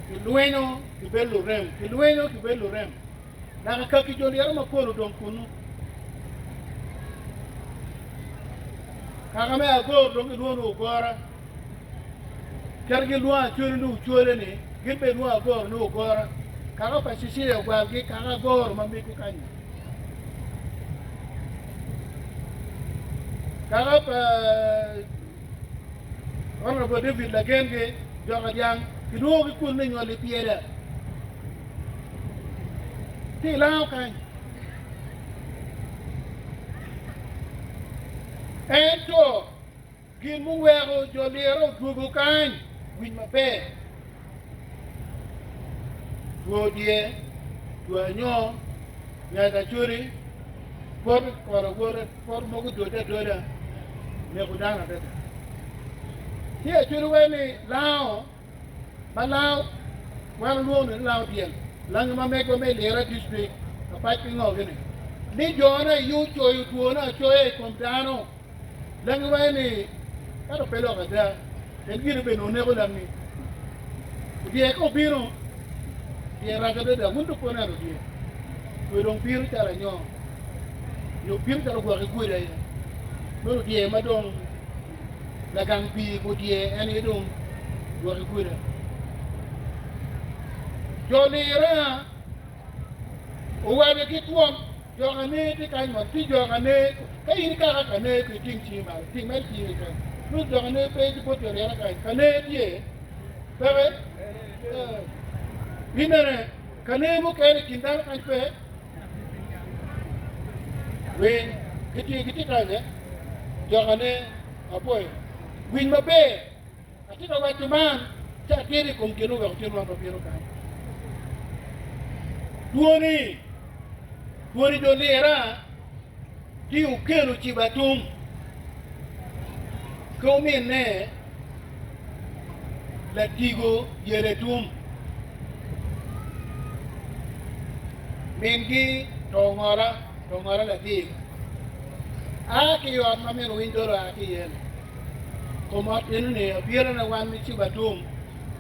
Kilwenyo gibedo lurem, kilwenyo gibedo lurem. Naka kaki jo lyero mapol odong kunnu. Kaka me Agor dong gilwongo ni Ogora. Kit gilwongo Acholi ni Ocole-ni, gin bene gilwongo Agor ni Ogora. Kaka pa Cecilia ogwalgi kaka Agoro ma mego kany-nyi. Kaka pa Honourable David Lagen-gi, Joka Dyang, kilwongogi kunnu ni Nywal Ipyeda. Tye i lango kany. Ento gin muweko jo liro odwogo kany, winj maber, two dye, two anyo, ngat acoli, poto kolo wote, poto mogo dode adoda, neko dano adada. Ci acoli waco ni lango ma lango wan olwongo ni lango dyel, langi ma megwa me Lira district apac ki ngo gini, ni jone aye ocoyo twone acoya i kom dano. Langi waco ni ento pe lok ada, pien gire bene oneko langi. Odyer ka obino, dyer rac adada, wun dong pe wuneno dyer, two dong bino calo anyo, nyo bino calo ogwok igwodi aye. Meno dyer ma dong lagang pii gudyer en aye dong gwok igwoda. Jo lira owaco ki twon jok ane tye kany mono ci jok ane ka in ikaka ka ne ko iting cingi malo ting mere cingi kany nongo jok ane pe ki bot jo lira kany ka ne tye peke in bene ka ne mukene i kin dano kany pe Winy, gitye gitye kany, jokane apwoyo. Winy maber, atye ka waco man ci atito i kom gin oweko cen wan wabino kany. Twoni, twoni jo lira tye okelo cibatum ki ominne latigo yele tum. Mingi to ongola, to ongola latir. A ki i ot ma min owiny dolo a ki iye-ni. Kom ot eno-ni abirone wan ni Cibatum.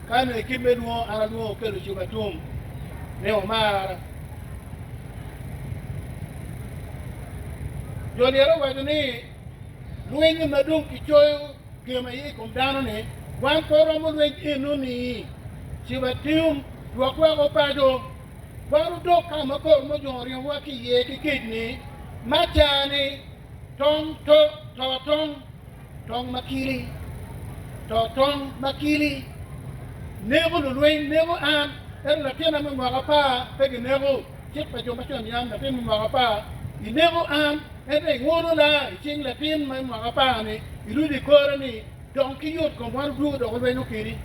Ka nongo i kit me lwongo, an alwongo okelo Cibatum ni omara. Jo lyel owaco ni, Lweny ma dong kicoyo gem aye i kom dano-ni, wan pe waromo lweny eno-ni. Cibatum dwok woko paco. Wan wudok ka ma kor mujong oringowa ki iye ki kec-ni, ma ca-ni tong to to tong, tong ma kili, to tong ma kili. Neko lulweny, neko an, ento latinna me mwaka apar pe gineko. Cik pa jo macon yam, latin me mwaka apar ineko an, ento inguno laa i cing latin me mwaka apar-ni, irudo i kore ni, Dong ki yot kom wan odwogo dok olwenyo kedi.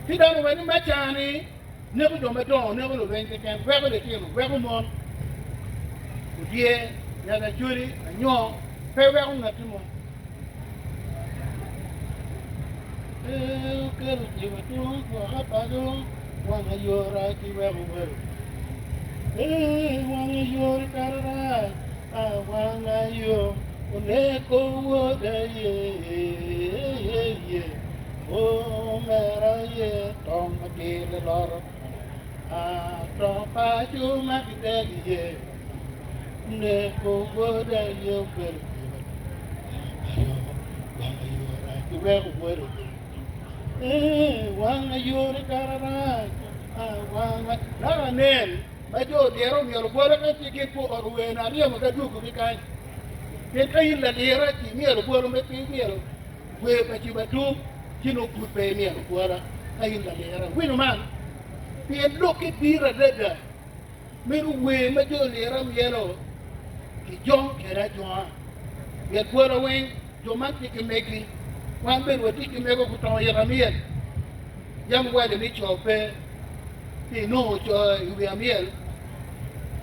Ci dano owaco ni maca-ni neko jo madongo, neko lulweny keken, weko litino, weko mon, odyer, ngat acoli, anyo, pe weko ngatti mo. Ee, okelo cimo tung gwoka paco, wanga yora ki weko welo. Ee, wanga yora kara rac. Awanga yo oneko woda ye ye omera ye tong makele loro ato paco ma gitegi ye. Neko wod aye obedo wanga yo rac iweko wod odong ee wanga yore kara rac wanga dok anen ma jo olyero omyero bwolo ka ci gin pu ot owene aryemo ki adwogo ki kany pien ka in lalira ci imyero bwolo me pe imyero wer pa Cibatum ci nongo pud pe imyero bwola ka in lalira iwinyo man pien lokke dit adada. Meno wer ma jo lira myelo kijong kwede ajonga. Pien bwolo weng jo man tye ki megi, wan bene watye ki mego gutongo ito amyel. Yam iwaco ni co pe ci inongo co i wi amyel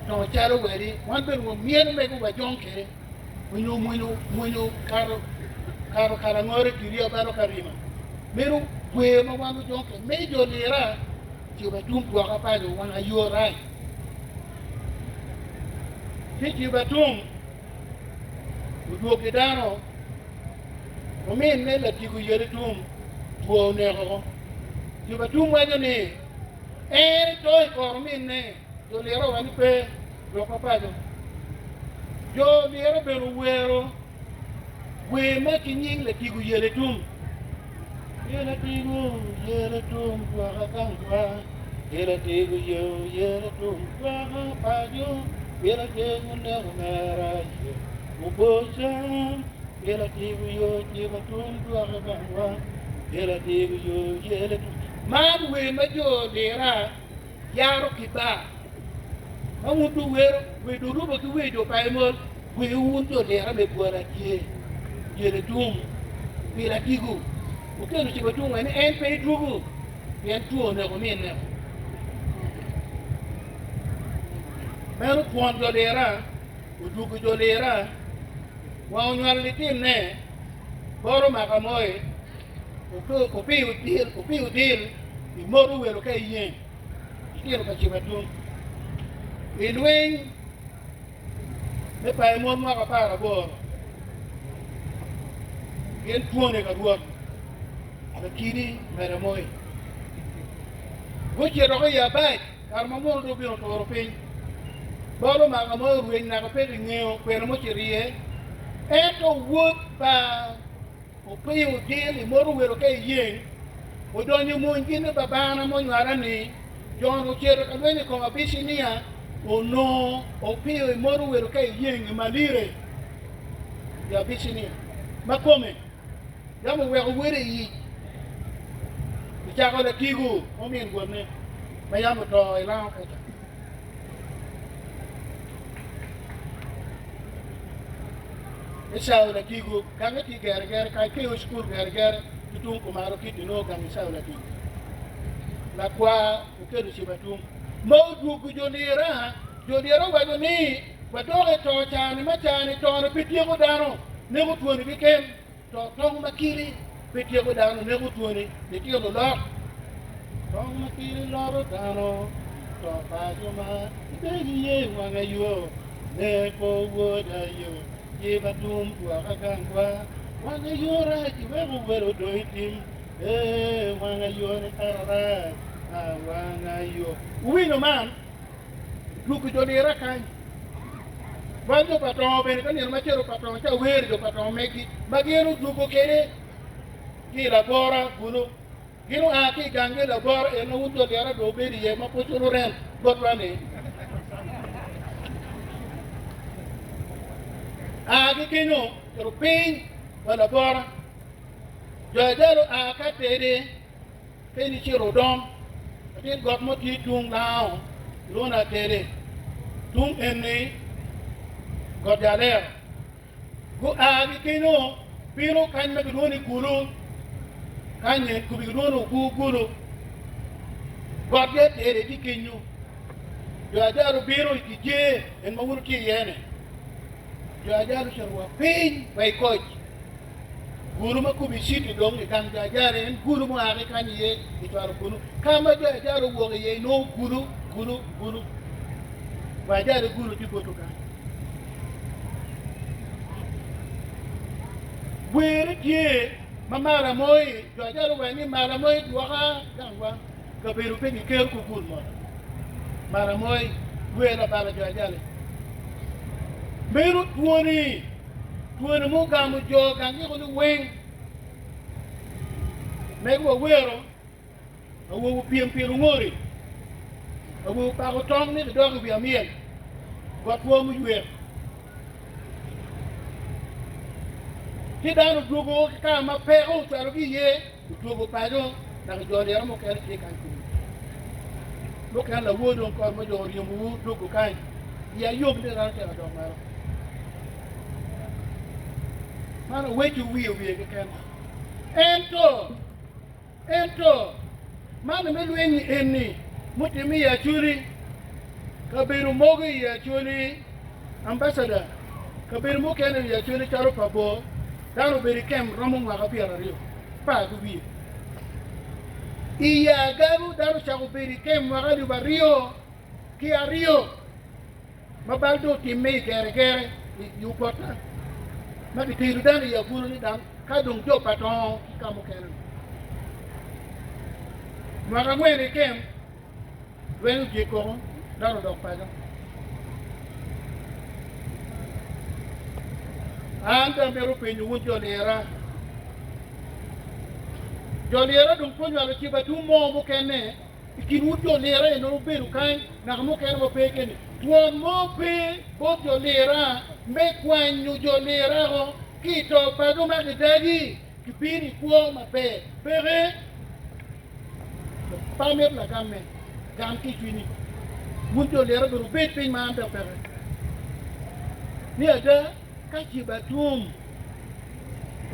tongo calo wedi, wan bene wamyelo mego wajong kwede onyo mwonyo mwonyo kato kato kalangore kiri abalo karima. Meno wer ma wan wajong kwede. Me jo lira Cibatum dwoka paco wanga yo rac. Ci Cibatum odwogi dano, ominne latigo yele tum, two oneko oko. Cibatum waco ni, En eto i kor ominne, jo liro owaco ni pe, dwoka paco. Jo liro bene owero Wer ma ki nying latigo yele tum. Yelatigo yele tum dwoka gangwa, Yelatigo yo yele tum dwoka paco, Yelatigo neko mera ye oboca, Yelatigo yo ciko tum dwoka gangwa, Yelatigo yo yele tum. Man wer ma jo lira yaro ki bar. Ma wun dong wero wer dong rubo ki wer jo pa Emol, wer wun jo lira me bwara tye yele tum pi latigo. Okelo cebo tung wek ni en pe edwogo pien two oneko minne. Meno twon jo lira odwogo jo lira wa onywalo litinne boro omako amoyi opiyo dil imoto welo ka iyeng. Litino pa Cibatum i lweny me payo mon mwaka aparaboro gin twone ka rwot lakidi medo moi. Gucito woko i abac kare ma muno dong obino oturo piny. Bol omako moi orweny naka pe kingeyo kwena mucito iye. Ento wod pa Opiyo odil i moto welo ka iyeng, odonyo i mony gin ni babana munywala ni Jon ocito ka lweny i kom Abicinia, onongo opiyo i moto welo ka iyeng i Malire i Abicinia ma kome yam oweko wode i ic ocako latigo omin wonne ma yam oto i lango kaca. Ecau latigo gange tye geregere kany ki i cukul geregere ki tung kumalo ki inongo gang Ecau latigo lakwar okelo cibatum ma odwogo jo lira jo lira owaco ni wadok i to cani ma cani tone pe tyeko dano neko twoni keken To tong ma kiri pe tyeko dano, neko twoni, litino olok. Tong ma kiri loto dano, to paco ma ibedo iye i wanga yo, neko woda yo, jiba tum dwoka gangwa, wanga yo rac iweko welo dong i tim, ee wanga yo ni kara rac, a wanga yo. Wuwinyo man? Dwogo jo lira kany. Wan jo pa tongo bene ka nino ma cito pa tongo ca wer jo pa tongo megi ma gin odwogo kede ki i labora kunu. Gin oa ki i gangi labora en ma wun jo lira dong wubedo iye ma pud culo rent botwa ni. A ki kenyo cito piny wa labora. Jo ajalo a ka tede. Ka in icito odong, latin got mo tye tung lango, kilwongo ni Atede. Tung eni got Jalero. Gua ki kenyo bino kany ma kilwongo ni Gulu, kany-nyi kome kilwongo ni Ogur Gulu. Got gi Atede tye kenyo. Jo Ajaro obino i Kijer, en ma wun wutye iye-ni. Jo Ajaro ocito wa piny wa i koc. Gulu ma kome citi dong i gang jo Ajara en gulu mua ki kany iye gicwalo kunu. Ka ma jo Ajara owok iye inongo gulu, gulu, gulu. Wa Ajara gulu tye botwu kany. Were tye ma mala moi, jo Ajara owaco ni mala moi dwoka gangwa kabedo pe giketo ko gul mo. Mala moi wer labala jo Ajara. Meno twoni, twoni mugamo jo gang giko ni weng. Mego wawero, awobo pyem pi lungori, awobo pako tong ni gidok i wi amyel, got two muywek. Ci dano odwogo ki ka ma peko ocwalogi iye, odwogo paco, naka jo liro mukene tye kany kunu. Mukene lawor dong kot ma jo oryemowu dwogo kany, iya yom ni dano tye ka dok malo. Man oweco wiye wiye keken. Ento, ento, man me lweny eni mutimme i Acholi, kabedo mogo i Acholi, ambassador, kabedo mukene i Acholi calo pa bor, dano obedo i kem romo mwaka pyeraryo, apar ki wiye. I Agago dano ocako bedo i kem mwaka alip 2002. Ma bal dong otimme i geregere i opota ma kitero dano i abulu ni dang ka dong jo pa tongo ki ka mukene. Mwaka angwen keken lweny otyek koko dano odok paco. An dong amito penyo wun jo lira. Jo lira dong pe onywalo cibatum mo mukene I kin wun jo lira eno wubedo kany, naka mukene ma pe keni. Twon mo pe bot jo lira me kwanyo jo lira-o ki i to paco ma gidagi gibino i kwo maber. Peke. Pe amito lagamme. Gam ki i cwinyi. Wun jo lira bene wubed piny ma an dok peke. Ni ada, ka Cibatum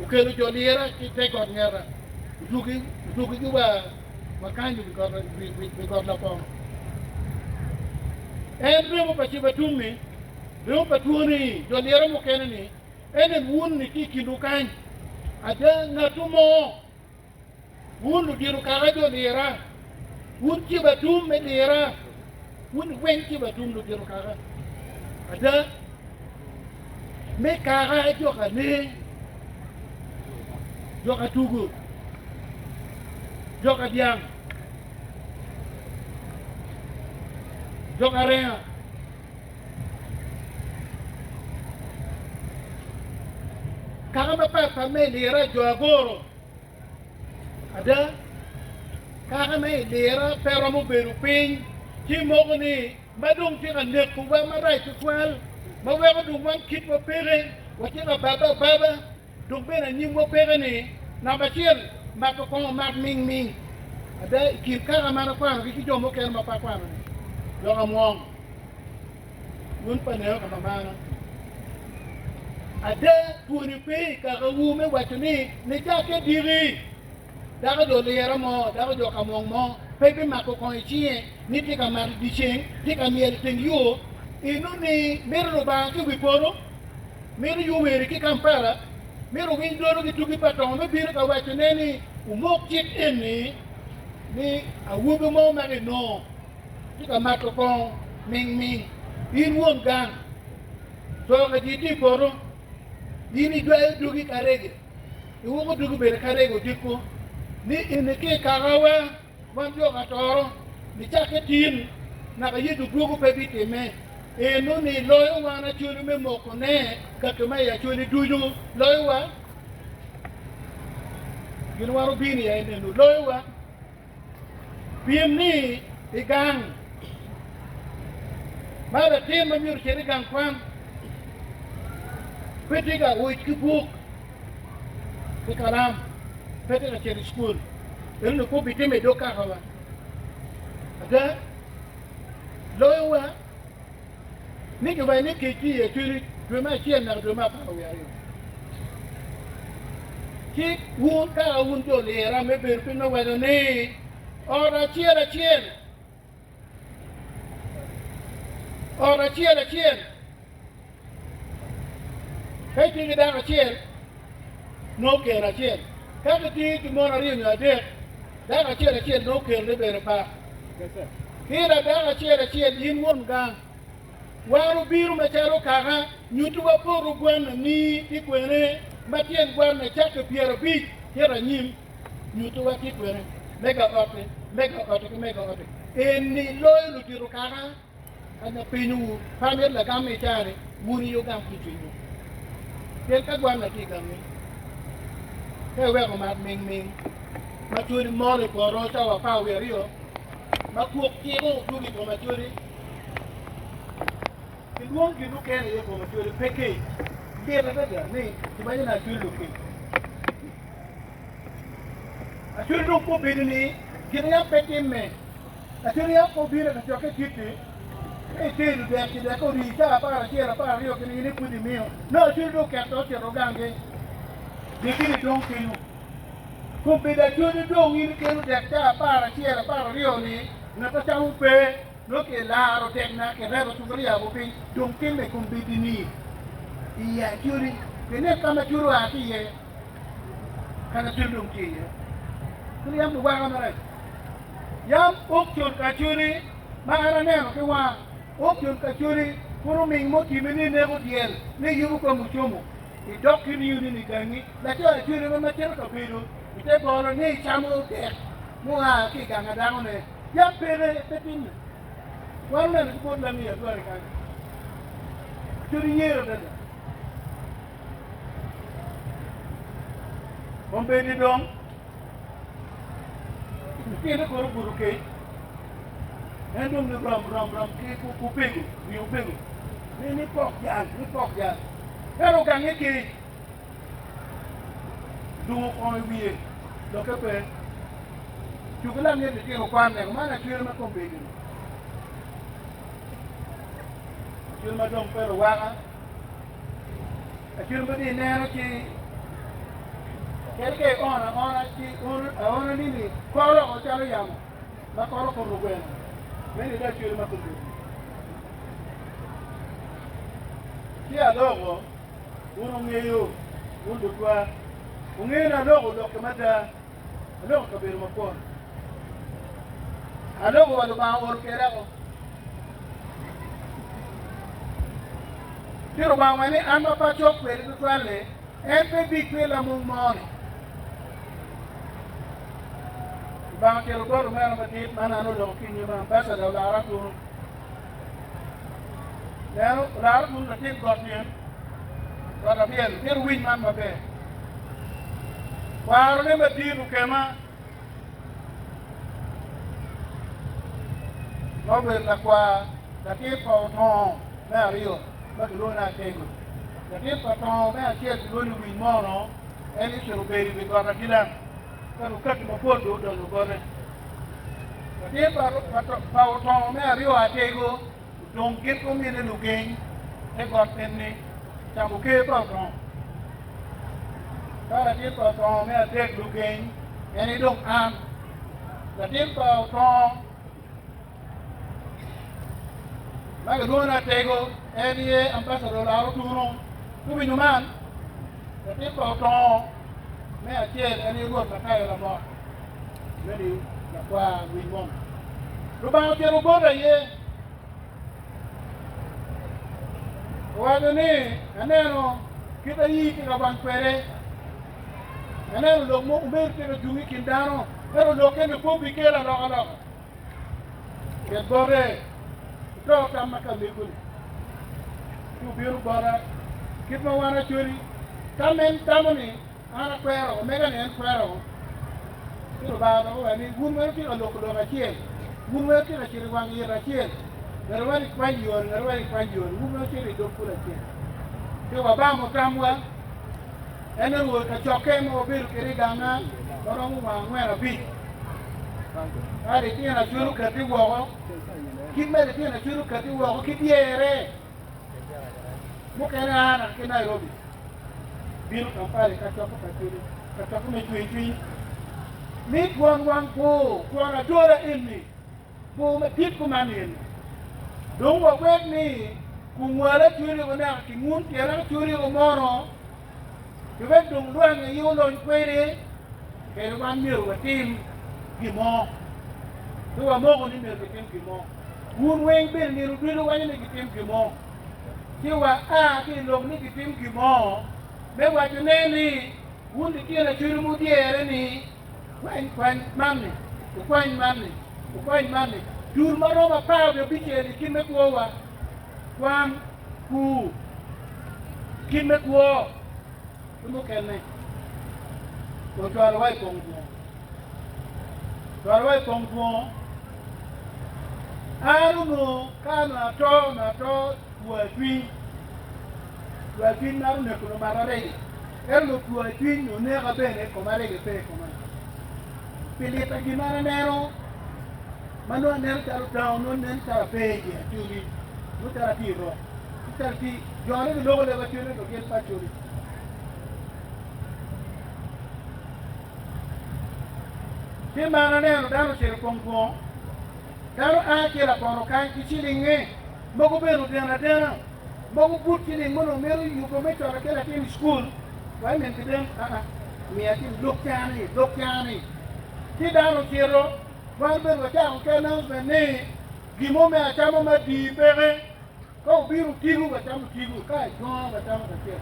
okelo jo lira ki te got ngeta, odwogi wa Wakany wi got lapong. En remo pa Cibatum-mi, remo pa twoni, jo lyeto mukene-ni, en en wun-ni tye i kinwu kany. Ada, ngatwu mo, wun ludito kaka jo lira, wun Cibatum me lira, wun weng Cibatum ludito kaka. Ada, me kaka jo ka lee, jo ka tugo. Jok adyang, jok arenga, kaka mapat pat ma i lira jo agoro. Ada, kaka ma i lira pe romo bedo piny ci moko ni ma dong tye ka nekowa marac tutwal ma weko dong wan kitwa peke, watye ka babbe ababa. Dok bene anyimwa peke ni namba acel mato kongo mat ming ming. Ada, i kin kaka man akwanogi ki jo mukene ma pe akwano-ni, dok amwong wun pa neo ka mamana. Ada, twoni pe i kakawu me waco ni, 'Nicakke diki, dako jo lira mo, dako jo ka mwong mo pe bimako kongo i cinge, ni tye ka mato dyeceng, tye ka myel i teng yo, eno ni mito Lubanga ki i wi poto. Mito Yoweri ki Kampala mito owiny dwano ki tugi pa tongo me bino ka waco ne ni wumok cik eni ni awobi mo ma kinongo tye ka mato kongo ming ming in won gang to ka ji tye i poto in ijwayo dogi ka rege iwoko dogi bene ka rege odiko ni eni ki i kakawa. Wan jo ka toro, nicakke tin naka Yecu dwogo pe bitimme. Eno ni loyo wan Acholi me moko ne kaki ma i Acholi ducu loyo wa. Gin wan obino iye nenu loyo wa. Pien ni i gang ma latin ma myero ocit i gang kwan pe tye ka wic ki buk ki kalam, pe tye ka cito i cukul. Ento pe obitimo i dog kakawa. Ada, loyowa ni kiwaco ni kec tye i Acholi dwe me acel naka dwe me 12. Ci wun kaka wun jo lira me bedo piny me waco ni ot acel acel, ot acel acel Ka itye ki dako acel, nongo kero acel. Ka gitye ki mon aryo nyo adek, dako acel acel nongo kerone bene pat. Ki ladako acel acel, in won gang, wan obino macalo kaka, nyutiwa poto gwanna-ni ki kwene, ma tyen gwanna cakke 50 cito anyim, nyutiwa ki kwene, mega otti, mega otti ki mega otti. Eni loyo ludito kaka. Ka apenyowu, pe amito lagam i caa-ni. Wun aye wugam ki i cwinywu. Pien ka gwanna tye i gangi, ka iweko mat mingming ma cwodi mol i poto cawa 12, ma kwok ciko dwogo i kom acwodi, kilwongo gin mukene iye i kom acwodi pe kec. Lit adada ni kiwaco ni acwodi lukec. Acwodi dong pe obedo ni gin yam pe timme. Acwodi yam pe obino i kacokke kit-ti, ka itedo dek ci dek orii cawa 11, 12 kini in ipud imiyo. Nongo acwodi dong oketo ocito gangi. Dyekeni dong kenyo. Kombeddi acwodi dong in ikelo dek cawa 11, 12 ni ngat ma camo pe. Nongo kilaro dek naka kireto cupuria woko piny. Dong timme kombeddi ni i Acholi. Inen ka ma Acholi oa ki iye, kan Acholi dong tye iye. Kadi yam luwaka marac. Yam okcon ka Acholi ma an aneno ki wanga, okcon ka Acholi kun oming mo time ni neko dyel ni yubo ka mucomo idok ki ringo ni ni gangi. Laco Acholi ma cito ka bedo i te bolo ni camo dek mua ki i gang a dakone. Yam peke, pe timme. Wan oneno ki bot lami adwari kany. Codi yer adada. Kombeddi dong, litine kono obuto kec, en dong ni rom rom rom ki opego, wi opego, ni ni pok jal, ni pok jal. Ento ogange kec. Lungo kongo i wiye, lokke pe. Cuk ilanget litino kwan nego man acwele ma kombeddi-ni. Acwele ma dong pe luwaka, acwele ma dong ineno ci kadi ka iono aona ci aona-ni koro oko calo yamo ma koro kom ogweno. Meno aye acwele ma kombeddi-ni. Ci aloko. Wun wungeyo, wun lutwa, wungeyo ni aloko lokke mada, aloko i kabedo mapol. Aloko wa Lubanga ool kweda o. Ci Lubanga owaco ni, An ma pe acok kwedi tutwal-li, en pe bikwe lamung mo-ni. Lubanga okelo bot omera madit man an oloko ki i nyima, ambassador olara kunu. Neno, olaro kun latin got tyen, got abyel, myero wuwiny man maber. Kwarone madit okema, ma obedo lakwar latin pa otongo me aryo ma kilwongo ni Atego. Latin pa otongo me acel kilwongo ni Winy Mono, en ocito obedo i wi got Agilang, ka lukaki mapol dong odonyo bote. Latin pa otongo me aryo Atego odong gin ki omine lugeng te got enni camo ker pa otongo. Ka latin pa otongo me adek lugeng en aye dong an. Latin pa otongo ma kilwongo ni Atego en aye ambassador Olaro Otuno. Guwinyo man, latin pa otongo me acel en aye Rwot Matayo Lamot. Meno lakwar winy moni. Lubanga ocito bote aye, owaco ni, Aneno kit a ii tye ka wang kwede, aneno lok mo omedo tye ka cung i kin dano, ento lokke-ni pe obikelo alokaloka. Ket bote, ito tam ma ka mego-ni, ci obino bota, kit ma wan Acholi, tam en tamo-ni, An akwero, omega-ni en kwero. Ci Lubanga dok owaco ni, Wun weng wutye ka loko lok acel, wun weng wutye ka cito i wang it acel, ngat wek ikwany yoni, ngat wek ikwany yoni, wun weng wucito i dog kulu acel. Ci wabamo tamwa, en orwo i kacokke ma wabedo kwede i ganga ma romo wang angwen abic. Ka litino acwel okatti woko, kit ma litino acwel okatti woko ki dyere, Mukene a naka ki Nairobi bino Kampala i kacokke pa Acholi, kacokke me cwercwiny. Ni twon wang bur, twon adola eni, bur madit kuman eni. Dong wawek ni kungwal Acholi o naka ki ngun tyen Acholi o mono, ki wek dong lwang aye olony kwede, kede wan myero watim gin mo. Pe wamoko ni myero kitim gin mo. Wun weng bene nino ducu wuwaco ni gitim gin mo, ci wa a ki i lok ni gitim gin mo me wacone ni, Wun litino acwele mudyere ni, kwany kwany man-ni, wukwany man-ni, wukwany man-ni, dul ma romo apar wiye abicel i kit me kwowa, kwan, pur. Kit me kwo ki mukene ocwalowa i pong dwongo. Ocwalowa i pong dwongo. An onongo ka onongo ato, onongo ato two cwiny. Two cwiny maro neko lumat aregi. Ento onongo two cwiny oneka bene koma rege pe i koma. Pi lita gin ma an aneno, ma nongo aneno calo town, nongo nen calo ape iye Acholi, nongo calo atye i rok, nongo calo atye, jone giloko leb Acholi ento gin pe Acholi. Ci ma an aneno dano ocito i kom twon, dano a ki i lapono kany ki cilingnge, mogo bene odeno adena, mogo but ciling ma onongo mito yubo me cwalo ki latin i cukul, wa i min kiden, aa, miya ci lok cani, lok cani. Ci dano ocito, wan bene wacako ki announcement ni gin mo me acama madii peke. Ka obino otigo wacamo otigo, ka ajonga wacamo kacel,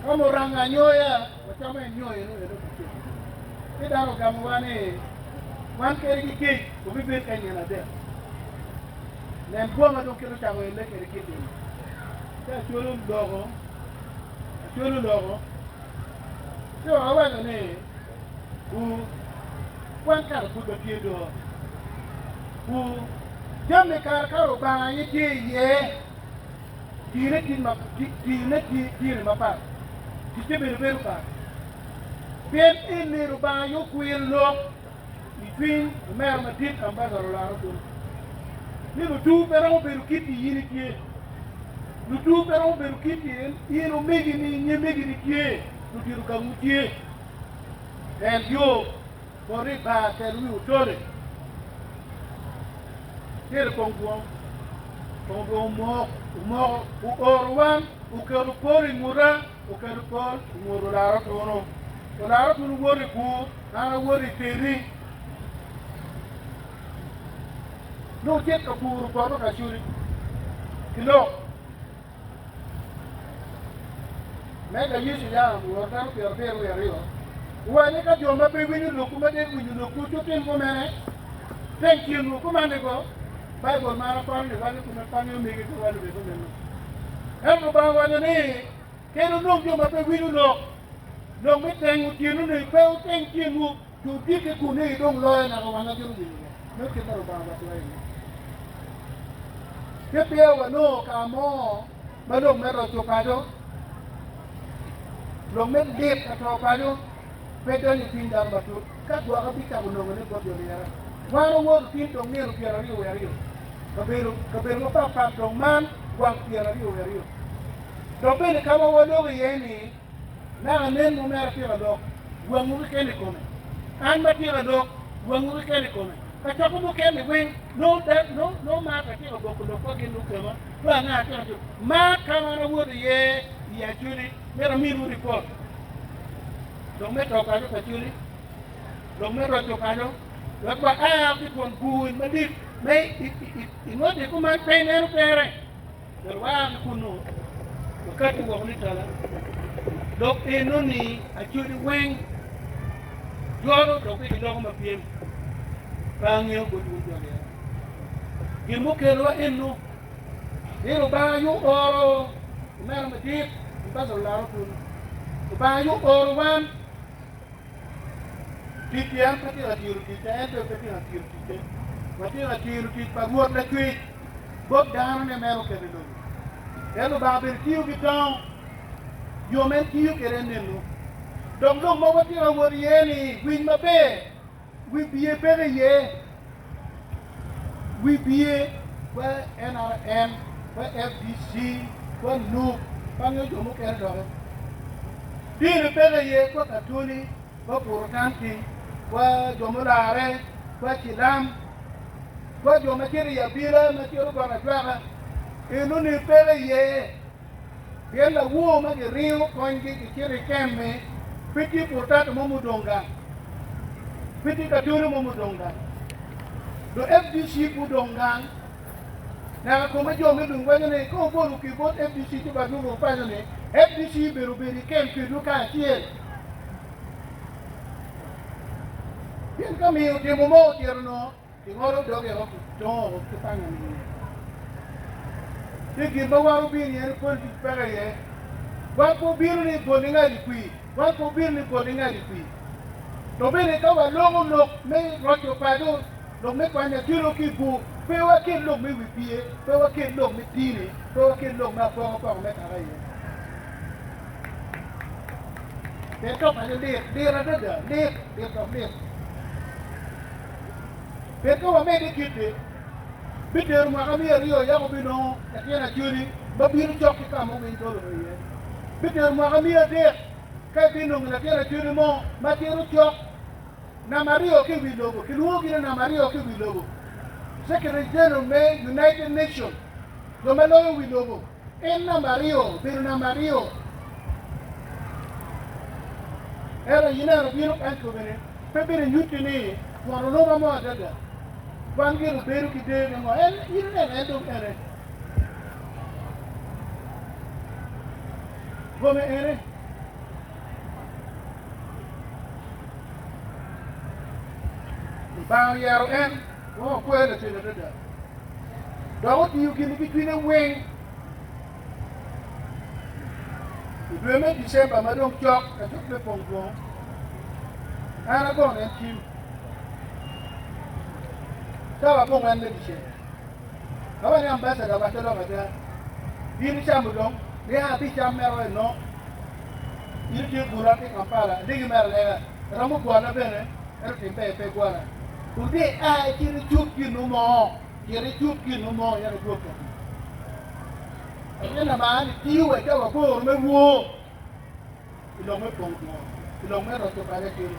ka muranga anyoya wacamo anyoya eno eno kacel. Ci dano ogamowa ni, Wan kede ki kec wabibed ka nyen adek. Nen bwoma dong kit ocako elle kede kit eni. Ci Acholi oloko, Acholi oloko, ci awaco ni, Ku, wan kara pud watye do. Ku, jami kare ka Lubanga aye tye iye, tine tye ma, tine tye mapat, ticce bene bedo pat. Pien eni Lubanga aye okwiro lok i cwiny omera madit Ambassador Olaro Oduny ni lutuwu pe romo bedo kit i in itye, lutuwu pe romo bedo kit i in omegini, nyemegini tye, ludito gangwu tye. Tel yo bot i bar, tel wi otole. Cito kong dwong, kong dwong omok, omoko, ooro wan, oketo pol i nguta, oketo pol i ngut olaro otunu. Olaro otunu woto i bur, an awoto i teri. Nongo cit ka puro poto kacoli ki lok. Me ka Yecu yam ooro dano pyerabiro wiye aryo, owaco ni, Ka jo ma pe winyo lokwu ma dek winyo lokwu ci wutim kumene, teng tyenwu kuman ni-go. Baibul man akwano ni waco kume pe angeyo mege pe waco bene kumeno. Ento Lubanga owaco ni, Kadi wunong jo ma pe winyo lok, lok me tengo tyenwu-ni, pe wuteng tyenwu. Jo odikke kun ni gidong loyo naka wanga gin owinyo lok me kit ma Lubanga owacowa iye. Pe peya wanongo ka mo ma lok me roco paco, lok me lit ka to paco pe donyo i cwiny dano matut, ka gwok abicako nongone bot jo lyera. Wan owoto tin dong nino pyeraryo wiye aryo, kabedo kabedo mapatpat dong man gwang pyeraryo wiye aryo. Dok bene ka ma waloko iye-ni, Naka nen mo mere tye ka lok, wangu keken i kome. An ma tye ka lok, wangu keken i kome. Kacokke mukene weng nongo Martha tye ka boko lok ka gin lukema, nongo anga tye ka timo. Ma ka ma an awoto iye i Acholi, myero aminwu ripot. Lok me to paco pa Acholi, lok me roco paco, wek wa a ki twon bur madit ma ingote kuman pe ineno tere. Myero waa ki kunnu wakati woko ni tala lok eno-ni acodi weng jolo dok pe giloko ma pyem pe angeyo bot wun jo lira. Gin mukelowa eno ni Lubanga aye ooro omera madit Ambassador Olaro Tunu. Lubanga aye ooro wan. Tic en pe tye ka tiro ticce, ento pe tye ka tiro ticce. Watye ka tiro tic pa Rwot Lacwec bot danone ma en oketo i lobo. Ento Lubanga bene tiyo ki tango, yo ma en tiyo kwede en nenu. Dok lok ma watye ka wot iye-ni, winy maber, wi biye peke iye. Wi biye kwa NRM, kwa FDC, kwa nup, pe angeyo jo mukene doki. Dini peke iye kwa Katoli, kwa Purotanti, kwa jo mularre, kwa Cilam, kwa jo ma cito i abila ma cito bot ajwaka. Enoni peke iye. Pien lawor ma giringo konygi gicito i kem-mi, pe tye purtato mo mudong gang, pe tye katolo mo mudong gang, lu FDC pe odong gang. Naka kome jo me lung waco ni ka wubolo ki bot FDC ci badwogo paco ni FDC bedo obedo i kem kedwu kacel. Pien ka miyo timo mo ocito nongo Kingolo doge woko kitongo woko ki panga nining? Ci gin ma wan obino iye ni politics peke iye. Wan pe obino ni bol ingadi kwir, wan pe obino ni bol ingadi kwir. To bene ka waloko lok me roco paco, lok me kwanyo acwelo ki i bur, pe wakel lok me wi pye, pe wakel lok me dini, pe wakel lok me apokapoka me kaka iye. Pien to paco lit, lit adada, lit, lit dok lit. Pien ka wamedde kit-ti, bitero mwaka miya aryo yako binongo latin acweli ma bino cok ki ka ma owiny dolo iye. Bitero mwaka miya adek ka ibinongo latin acweli mo ma cito cok namba aryo ki i wi lobo, kilwongogi ni namba aryo ki i wi lobo, Secretary General me United Nations, jo ma loyo wi lobo, en namba aryo, obedo namba aryo. Ento ineno bino kany kobeni, pe bene nyutti ni twon oluma mo adada. Wan gire obedo ki deyo me ngo? En, in ineno en dong ene. Kome ene. Lubanga oyero en wek okwer lacwec adada, dok otiyo gin ki cwinye weng. I dwe me Decemba ma dong cok ka cok me pong dwong, an agono en cim cawa abongwen me dyeceng. Awaco ni ambassador wacca lok ada, in icamo dong nia abicam mero eno. In itye bura ki Kampala, alegi mere alega, iromo bwona bene, ento tim ber pe ibwona. Odi ia icit icub gin mo, cit icub gin mo ento idwog ka tic. Latin lamar ni tiyo wa i cawa aboro me wor i lok me pongo dwon, i lok me roco paco acel,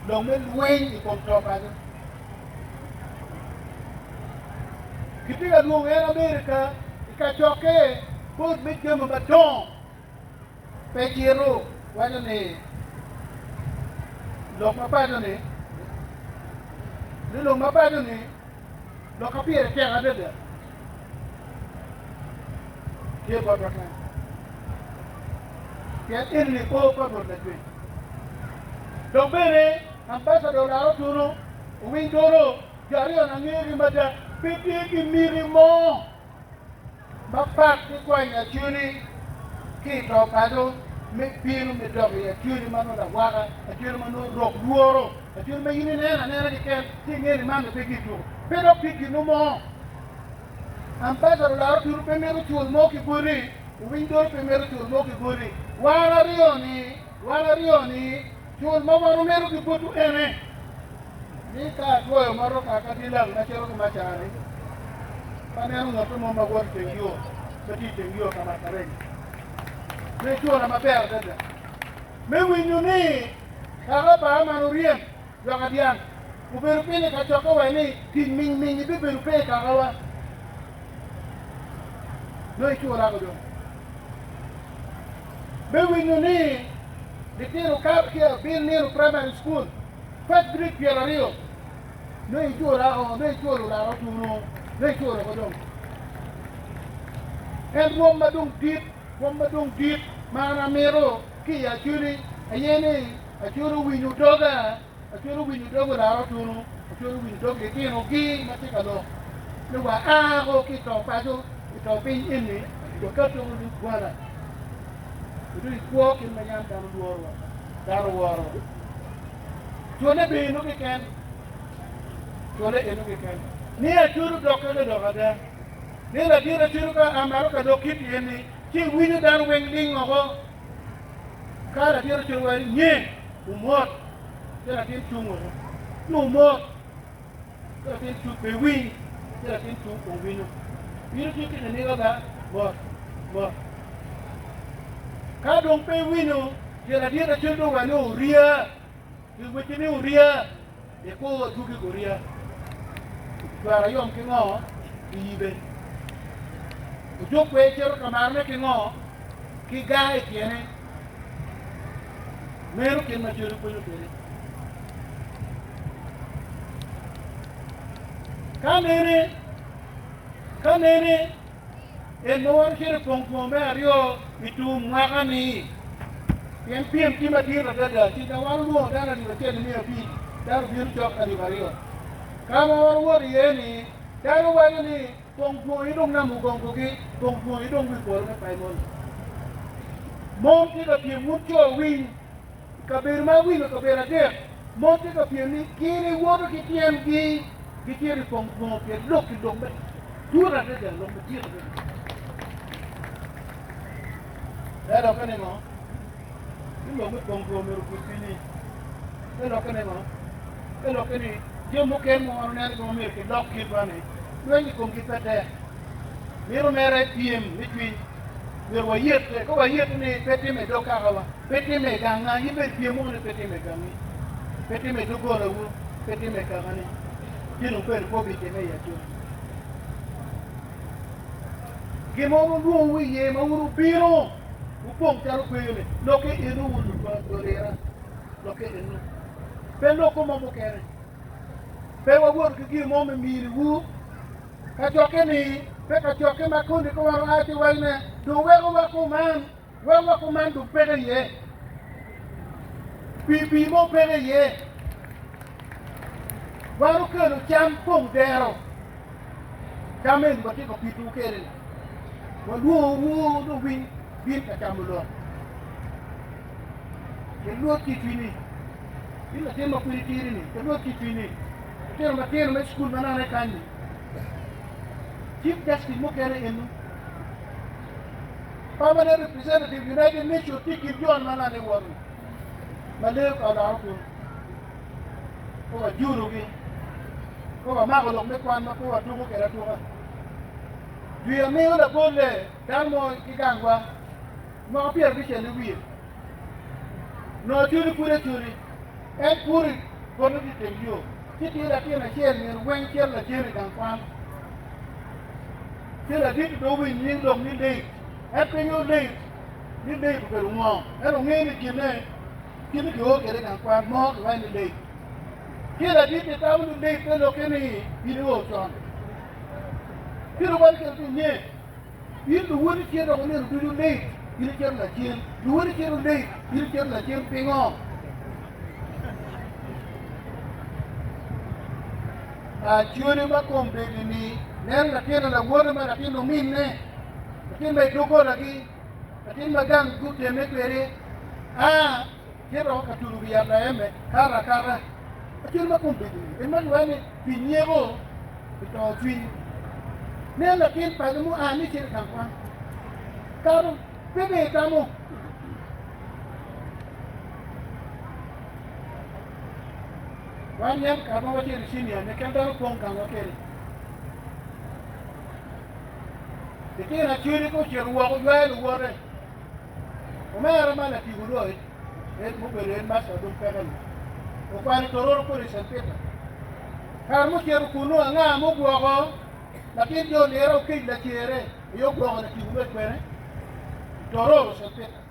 lok me lweny i kom to paco. Kitye ka lwongo en Amerika i kacokke bot me jami madongo. Pe cito waco ni lok ma paco-ni, ni lok ma paco-ni lok ma pire tek adada tye botwa kany, pien eni-ni po pa Rwot Lacwec. Dok bene ambassador Olaro Tunu, Owiny Dolo, jo aryo-ni angeyogi mada, pe tye ki miti mo. Mapat ki kwanyo acwali ki i to paco me bino me dok i acwali ma nongo lawaka, acwali ma nongo rok lworo, acwali ma in ineno anena keken ci ingeyo ni man dong pe gin tuko, pe dok tye gin mo. Ambassador Olaro Turu pe mito cul mo ki boti, Owiny Dolo pe mito cul mo ki boti. Wan aryo-ni, wan aryo-ni, cul ma wan wamito ki botwu ene. Ni ka atwoyo motoka ka tye lang ma cito ki Macari, pe aneno ngat mo ma woto i teng yo ma tye i teng yo ka mato areny. Me cura maber adada me winyo ni kaka pa Aman oryem ywak adyang obedo piny i kacokke wa ni tic ming ming bibedo pe i kakawa. Nongo icura ko dong. Me winyo ni litino kato ki abil nino primary school First grade 20 nongo iculo o nongo iculo olaro otuno nongo iculo ko dong en rwom ma dong dit rwom ma dong dit ma an amito ki i Acholi aye ni Acholi owinyo doga Acholi owinyo dog olaro otuno Acholi owinyo dog litino gi ma tye ka lok ni wa aa ko ki to paco i to piny eni wakato lugwala odo i kwo kit ma yam dano lworo dano woro. Cwale be eno keken, cwale eno keken. Ni acwero dok ka lok ada. Ni ladit acwero ka a malo ka dok kit eni, ci iwinyo dano weng ling oko. Ka ladit acwero waco ni nye, wumot, ci latin cung oko. Ci wumot, ci latin cung pe winy, ci latin cung kun winyo. In itye ki kiniga ba? Mot, mot. Ka dong pe iwinyo, ci ladit acel dong owaco ni Uria, giwecce ni Uria, ikwo adwogi Uria. Ocwero ayom ki ngo? Ki yibe. Ojuk kwer cito ka marone ki ngo? Ki gar i tyene. Meno kit ma cwiny pwonyo kwede. Ka nene, ka nene, En ma wan ocito i pong two me aryo i tum mwaka-ni, pien pyem tye madit adada, ci ka wan olwongo dano alip acel ki miya abic, dano obino cok alip aryo. Ka ma wan owoto iye-ni, dano waco ni, Pong two aye dong namugongogi, pong two aye dong wi polo me Paimol. Mon tye ka pyem wun co winy i kabedo ma awinyo kabedo adek mon tye ka pyem ni gin iwoto ki tyengi gicito i pong twongo pien lok ki lok me tut adada lok madit adada. Me lokke ni ngo? Ni lok me pong twongo myero ogud cwinyi. Me lokke ni ngo? Me lokke ni jami mukene ma wan waneno ni myero kilok kitwa ni lweny i komgi pe tek. Mito mere pyem me cwiny. Myero wayette. Ka wayette ni pe timme i dog kakawa, pe timme i ganga, in bene pyem mogo ni pe timme i gangi, pe timme i doggolawu, pe timme i kakani, ci dong bene pe obitimme i Acholi. Gin ma wun wulwongowu iye ma wun wubino wupong calo kweyo-ni, lokke eno wun lulira, lokke eno, pe lokko mo mukene. Pe wawoto ki gin mo me miniwu. Kacokke-ni pe kacokke ma koni ka wan oa ci waco ni, 'Dong wekowa kuman, wekowa kuman dong peke iye. Pii pii mo peke iye. Wan okelo cam pong dero, cam eni watye ka pitowu kwede-ni. Walwongowu ni wuwiny bin ka camo lok. Ilwod ki i cwinyi. In latin ma pud itidi-ni, ilwod ki i cwinyi. Lutino matino me cukul ma nene kany-ni, Chief Justice mukene eno, Permanent Representative United Nations tye i kin jo ma nene woto-ni, ma leyo ka olaro kunu. Pe wajulogi, pe wamako lok me kwan ma pe watuko kwede atuka. Jwi amiyo labolle dano mo ki gangwa mwaka pyerabicel ki wiye. Nongo acwali pud acwali, en pur i poto ki i teng yo, ci tye latin acel myero weng cito lacen i gang kwan. Ci ladit dong owinyo nying lok ni late, en pe ngeyo late ni late obedo ngo, ento ongeyo ni ginne kit ma kio kwede i gang kwan mo kiwaco ni late. Ci ladit-ti tamo ni late te lokke ni in io con. Ci dong waco kede ki nye. In luwoti cito dok nino ducu lit, in icito lacen. Luwoti cito lit, in icito lacen. Pingo? Acwali ma kombeddi-ni neno latin lawote ma latin ominne, latin ma i doggolagi, latin ma gang gutemme kwede, a cito ka tudo wi yat laeme kato akata. Acwali ma kombeddi-ni en ma giwaco ni pi nyeko pi to cwiny. Nen latin paco mua ni cito i gang kwan kato pe bene itamo. Wan yam kare ma wacito i cinia ne kel dano pong gangwa kede. Litino acwali ka ocito woko ywayo luwote. Omera ma latigo lwoi en mubedo en master dong peke-ni okwano i Tororo College St. Peter. Kare mucito kunnu anga mugwoko latin jo lira okec lacere aye ogwoko latigo lwec kwene i Tororo St. Peter.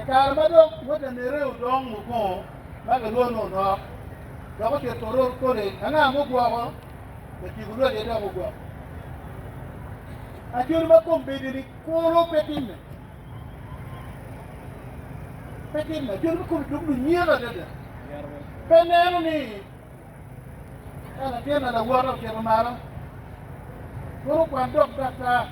I kare ma dong wod anere odong mukwongo ma gilwongo ni Onok dok ocito Tororo College anga mugwoko latigo lwec aye dok ogwoko. Acwali ma kombeddi-ni kulu pe timme. Pe timme. Acwali ma kombeddi dong lunyeko adada. Pe neno ni ka latin na lawote ocito malo, kono okwan dok daktar,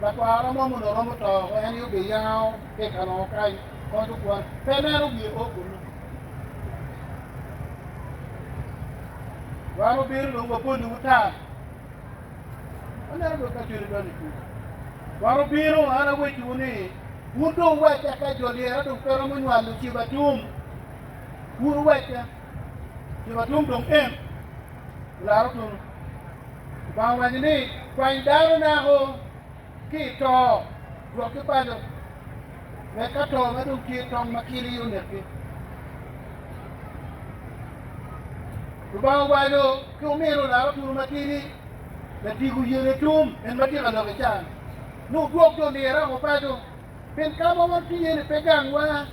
lakwara mo ma onongo romo to woko, en aye obiyango ki i kalongo kany konyo kwan. Pe neno wiye o kunu. Wan obino dong waboliwu tal. Aneno dong ka cwiny donyo i cwinya. Wan obino, an awecciwu ni, wun dong wuwacca ka jo lyera dong pe romo nywalo Cibatum. Wun wuwacca, Cibatum dong en olaro tunu. Lubanga owaco ni, Kwany dano nako ki i to, dwokgi paco, wek ka to ma dong tye tong ma kili onekgi. Lubanga owaco ki omiro olaro tunu matidi, latigo yene tum, en ma tye ka lok i can, ni wudwok jo lira woko paco, pien ka ma wan tye iye-ni pe gangwa,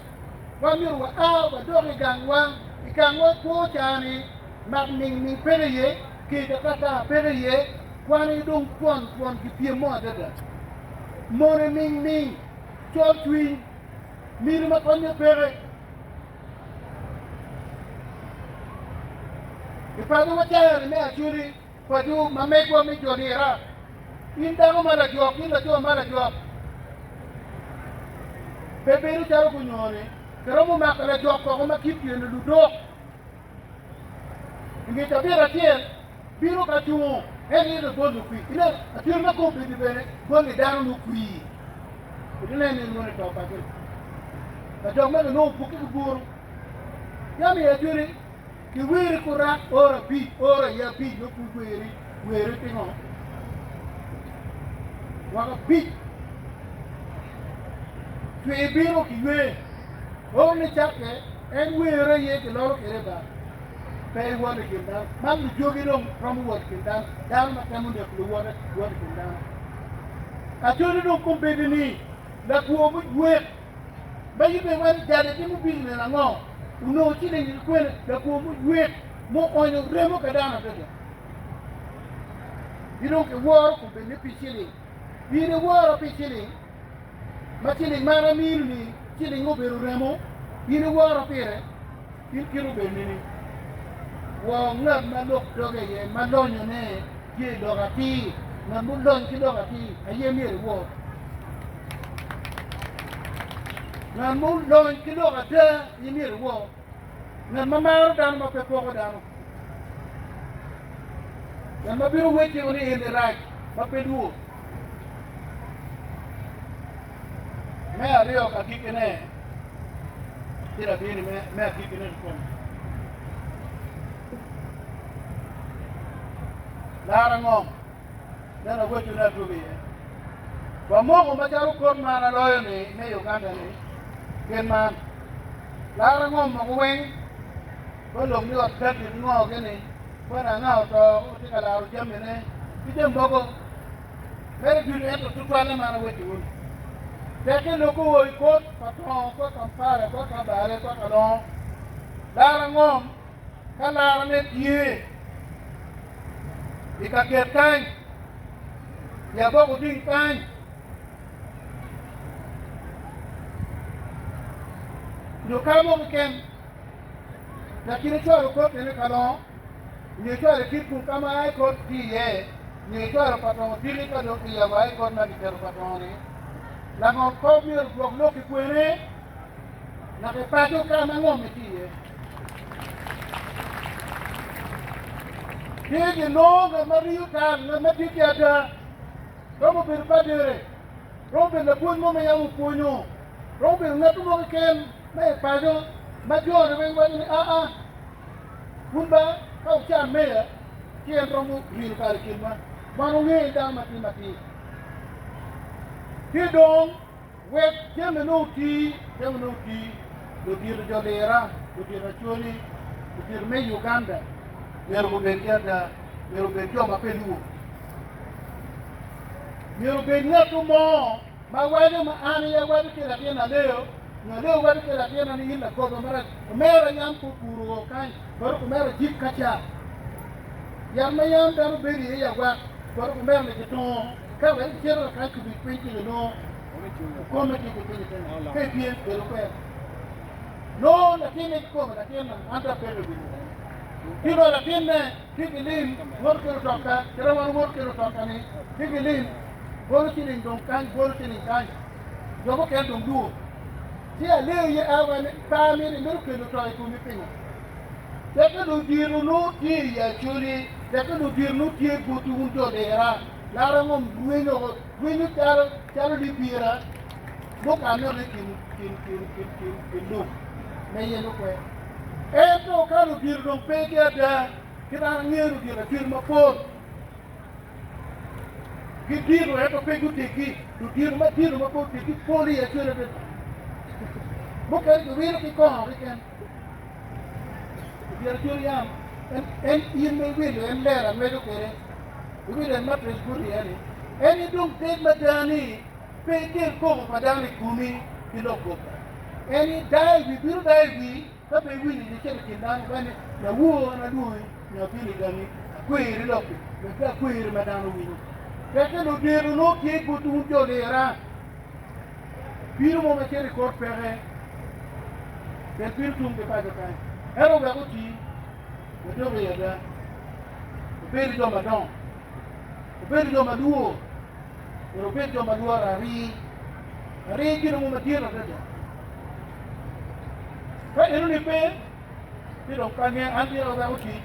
wan myero waa wadok i gangwa. I gangwa kwo ca-ni mak ningning peke iye, kec atata peke iye, kwan aye dong twon twon gipyem mo adada. Mone ningning, col cwiny, mine ma konye peke. I paco wacayani me Acholi, paco ma megwa me jo lira. In dako ma lajok, in laco ma lajok. Pe bedo calo gunyoo-ni, kiromo mako lajok koko ma kit tyene ludok. I nge cabit acel, bino ka cungo, en ito bot lukwir. Ineno, acel ma kombeddi bene goli dano lukwir. Ito neno ni nongo to paco. Lajok ma ginongo obukke ki buru. Yam i acwali, kiwiri kurak oro abic, oro aye abic nongo pud weri, weri pingo? Mwaka abic. Cwer bino kiywe. Oro ni cakke, en were aye kiloro kwede ba. Pe iwot i kin dano. Man lujogi dong romo wot i kin dano. Dano ma temo neko luwote wot i kin dano. Acholi dong kombeddi ni lakwo mujwek ma yubbe waco jade timo bijinec ango? Onongo ciling ki kwene lakwo mujwek muonyo remo ka dano adada. Gi dong kiworo kombeddi ni pi ciling. In iworo pi ciling ma ciling man amino ni ciling obedo remo in iworo pire? In kite obedo nining? Wor ngat ma lok doge iye, ma lonyone tye i lok atir, ngat mulony ki lok atir aye myero iwor. Ngat mulony ki lok ada aye myero iwor. Ngat ma maro dano ma pe poko dano. Ngat ma bino wecci ni en rac ma pe lwor. Me aryo ka agikkine, ci labini me agikkine kikome. Lara ngom, neno awecone adwogo iye. Wamoko macalo kot man aloyo-ni me Uganda-ni kit man, lara ngom mogo weng ka olok ni ot kati ki ngo gini, kwena anga oto tye ka laro jamine ki jami mogo. Mere ducu ento tutwalle man awecciwu ni, tekke loko o i kot pa tongo kwa Kampala, kwa Kabale, kwa Kalongo, lara ngom ka larane tye i kaket kany, i agoko oding kany, nyo ka mo keken, lakin icwalo kot eni i Kalongo, nyo icwalo i Kitgum ka ma High Court tye iye, nyo icwalo pa tongo diki ka dong kiyabo High Court ma kiketo pa tongo-ni, langol kop myero odwok lok-ki kwene naka i paco ka ma ngom-mi tye iye. Tye ginongo ngat ma riyo tal, ngat ma tye ki ada, romo bedo padere, romo bedo lapwony mo ma yam opwonyo, romo bedo ngat mo keken ma i paco ma jone weng waco ni aa, Wun ba, ka wucan meya, ci en romo rino kare i kinwa. Wan wungeyo ni dano ma tim atir. Ci dong, wek jamine oti, jamine oti, ludito jo Lira, ludito Acholi, ludito me Uganda myero gubed ki ada, myero obed jo ma pe lwor. Myero obed ngat mo ma waco ma an aye awaco ki latin Aleo, nyo Aleo waco ki latinna ni in lagoba marac, omera yam pe opuro woko kany, kodi omera jik ka ca. Yat ma yam dano bedo iye i agwak, kodi omera ni kitongo, ka wek icito ka kany kubic piny ci ginongo okome tye ki piny itenge, ka ipyem kelo kwer. Nongo latinne kikome latinna, an dok peke winyo. Ci latinne tye ki lim, woto kelo toka, kit ma wan woto kelo toka-ni, tye ki lim, bolo ciling dong kany, bolo ciling kany, jo mukene dong lwor. Ci aleyo iye awa ni, Pe amito, imito kelo to i komi pingo? Tekke ludito nongo tye i Acholi, tekke ludito nongo tye botwu wun jo Lira, lara ngom rwenyo woko, rwenyo calo calo libira mukane i kin kin kin kin kin kin lum me yen okwer. Ento ka ludito dong pe ki ada, kit an angeyo ludito Acholi mapol, Gidito ento pe guteggi. Ludito madito ma pe oteggi pol i acwele adada. Mukene giwilo ki kongo keken. Ludito acwele yam en in ma iwilo en ler angweco kwede, iwilo en matrec buto iye-ni, en aye dong deg mada ni pe ikel koko pa dano i komi ki lok goba. En aye daa i wi, bino daa i wi. Ka pe iwinyo nyo icito i kin dano, iwaco ni, 'Lawor, an alwongi, nyo abino i gangi, akweri lokki, wek pe akweri ma dano winyo. Tekke ludito nongo tye botwu wun jo lira, bino mo ma cito i kot peke, pien bino tung ki paco kany. Ento wek oti, wadok i ada, wubed jo madongo, wubed jo ma lwor, myero wubed jo ma lworo arir. Arir gin mo madit adada. Ka enoni pe, ci dong pe angeyo, an myero aweko tic,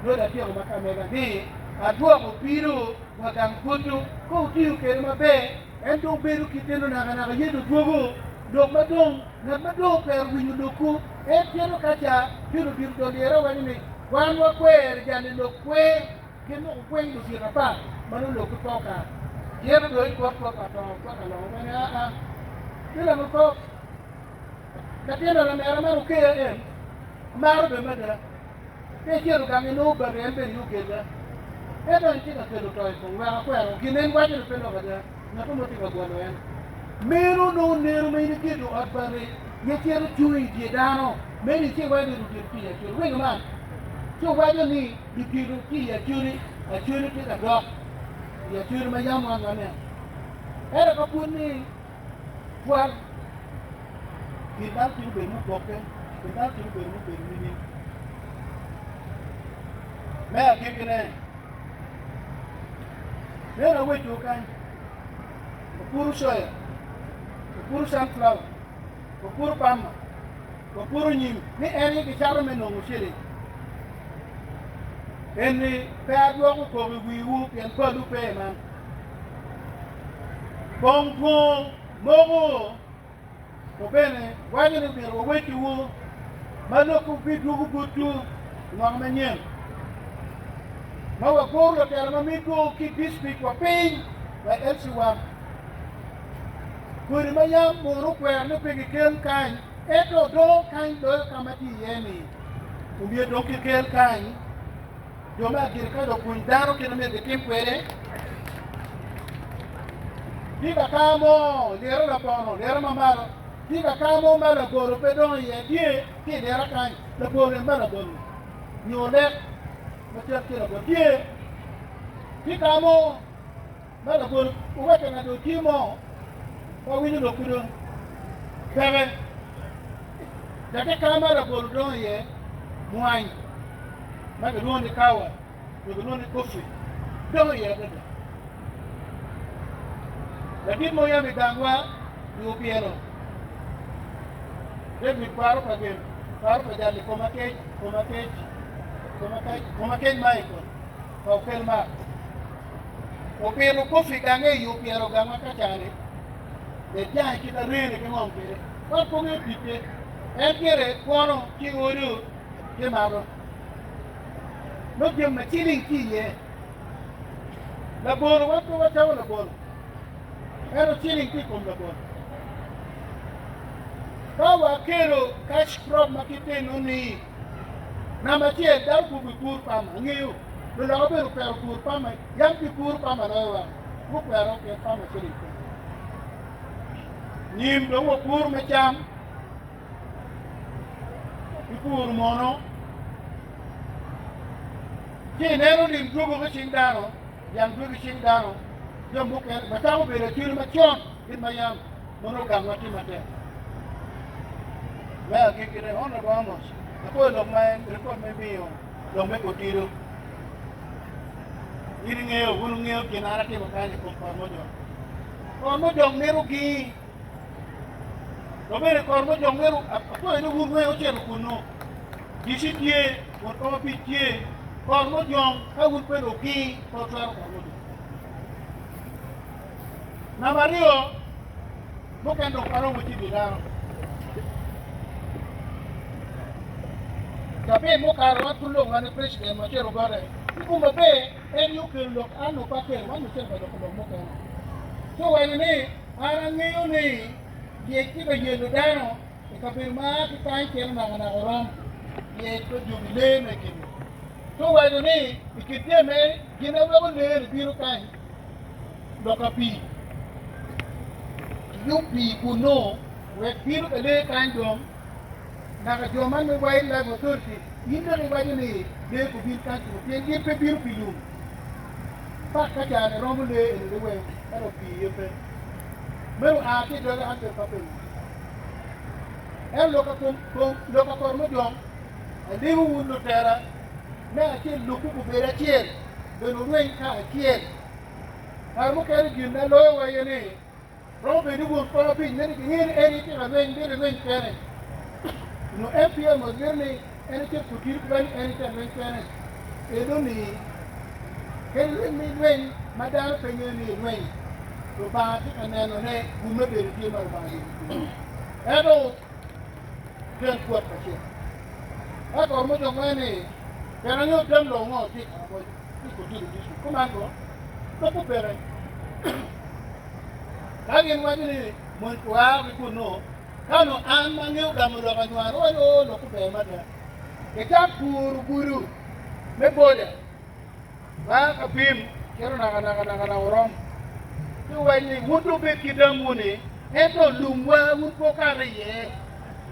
nyo dong atyeko ma ka mega ni adwoko pido wa gang botwu. Ka wutiyo kwede maber, en dong bedo kit eno nakanaka, Yecu dwogo lok ma dong ngat ma dong okwero winyo lokwu, en cito ka ca, ci ludito jo lyere waco ni, Wan wakwero jali lok kwer. Gin loko gweng ludito apar ma nongo lokgi pe okato. Cito dong i kor twok pa tongo twok alongo bene aa. Ci lango kop. Latin lamera man okeya en amaro bene mada. Ka icito gang inongo bati en bene ogella. Ento en tye ka kelo to i kom wek akwero gin en waco ni pe lok ada. Ngat mo tye ka bwolo en. Meno nongo neno ma in igedo ot bati ye cito cung i dye dano. Meno ice iwaco ni ludito tye i Acholi. Winyo man? Ci owaco ni ludito tye i Acholi, Acholi tye ka dok i Acholi ma yam wan waneno. Ento ka pud ni twal, kin dano twero bedo mupokke, kin dano twero bedo mubedo nining? Me agikkine, meno aweco kany, wapuro coya, wapuro sunflower, wapuro pama, wapuro nyim, ni en aye gicato me nongo ciling. Eni pe adwoko koko i wiwu pien balwu pe i man. Bong twongo moko to bene waco ni myero wawecciwu ma lokwu bidwogo botwu i mwaka manyen ma waguro lutela ma migwo ki dictrict wa piny wa i LC1. Kodi ma yam munu okwero ni pe gikel kany ento dongo kany loyo ka ma tye iye-ni omyero dong kikel kany. Jo me agirikaca opwony dano kit ma myero gitim kwede. Tye kakar mo i lyeto lapono, lyeto ma malo. Tye kakar mo ma labolo pe dongo iye. Tye ki i lyeta kany, labolo en ma labolo nyo lek ma cal ki labolo. Tye tye ka mo ma labolo owacca ngat tye mo ma winyo lok kudo peke. Teke ka ma labolo dongo iye mwany ma kilwongo ni kawa nyo kilwongo ni kofi dongo iye adada. Ladit mo yam i gangwa i Opielo, David kwaro pa gin, kwaro pa jal i koma kec, koma kec, koma kec, koma kec Michael pa Okel Mark. Opito kofi gange i Opielo gangwa ka cani, dek jange kit arene ki ngom kwede. Wan pe wangeyo ticce. En gire kwono ci odo ci mato. Nongo jami ma ciling tye iye. Labolo, wan pe wacamo labolo. Ento ciling tye i kom labolo. Ka wakelo cash crop ma kite eno-ni, namba acel, dano pud gipuro pama. Angeyo, luloka bene okwero puro pama, yam gipuro pama loyo wa. Gukwero pien pama ciling pe. Nyim dong wapuro me cam, ki puro mono, ci ineno lim dwogo ki cing dano, yam dwogo ki cing dano, jo mukene macako bedo acwele macon kit ma yam mono ogangwa tye matek. Me agikkine, Honorable Amos, apwoyo lok ma en ripot ma imiyo lok me Kotido. In ingeyo, wun wungeyo gin an atimo kany i kom kor mojong. Kor mojong mito gi. To bene kor mojong mito, apwoyo ni wun weng wucito kunnu. DC tye, wot kom abic tye. Kor mojong, ka wun pe lugi, pe wutwero kor mojong. Namba aryo, mukene dong pe aromo cibo i dano. Cabit mukato wan pud lok wan i president wacito bote ki kun maber en aye okelo lok an onongo pe akelo wan ocito ka loko lok mukene ci owaco ni an angeyo ni lyec tye ka yelo dano i kabedo ma aa ki kany cito naka naka orom lyec pe jubi lee ma i kingi ci owaco ni i kit jami gin ma weko lee ni bino kany loka pii kiyub pii kunnu wek bino ka lee kany dong naka jo man me Wildlife Authority in dok iwaco ni lee gubin kany kunu pien gin pe bino pi lum pak ka cani romo lee eni liweng ento pii aye pe meno oa ki i doga an bene pe apenyo ento lok ka kom lok ka kor mujong alimo wun lutera me acel lukku gubed acel bene wurweny ka acel kare mukene gin ma loyowa aye ni Romo bedo ni won kom abic meno kingeyo ni en aye tye ka lweny myero elweny kene. Onongo MP Amos mito ni en ecit Kotido pi ni en ecit lweny kene. Eno ni kadi lweny me lweny ma dano pe ngeyo ni elweny, Lubanga tye ka nenone, gumme bene tye ma Lubanga yelo i kome. Ento kel kwot pa cik. Ka kor mujok wene ni, Pien angeyo tam lok ngo tye i Karamoja, tye i Kotido district. Kuman ko, lok peke. Ka gin waco ni mony oa ki kunnu, ka onongo an ma angeyo gamo lok anywar, awaco ni, Oo, lok ber mada. Kicak puro gudo me boda ma ka pim cito naka naka naka naka oromo. Ci owaco ni, Wun dong wubed ki tamwu-ni, ento lumwa wun pe wukato iye.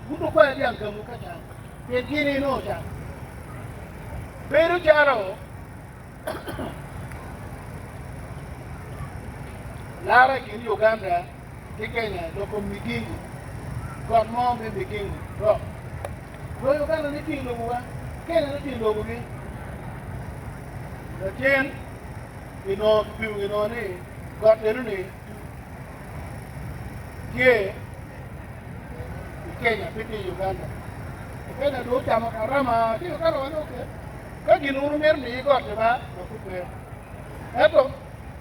Wun dong wukwayo dyang gamwu ka cam, pien gin aye nongo cam. Bedo calo lara i kin Uganda ki Kenya lok kom Migingo, got mo me Migingo Rock. Jo Uganda ni tye i lobowa, Kenya ni tye i lobogi. Lacen kinongo kipimo kinongo ni got eno-ni tye i Kenya pe tye i Uganda. Kenya dong ocamo karama ci Uganda waco ni okay ka gin wun wumito ni got-ti ba dok wutwero. Ento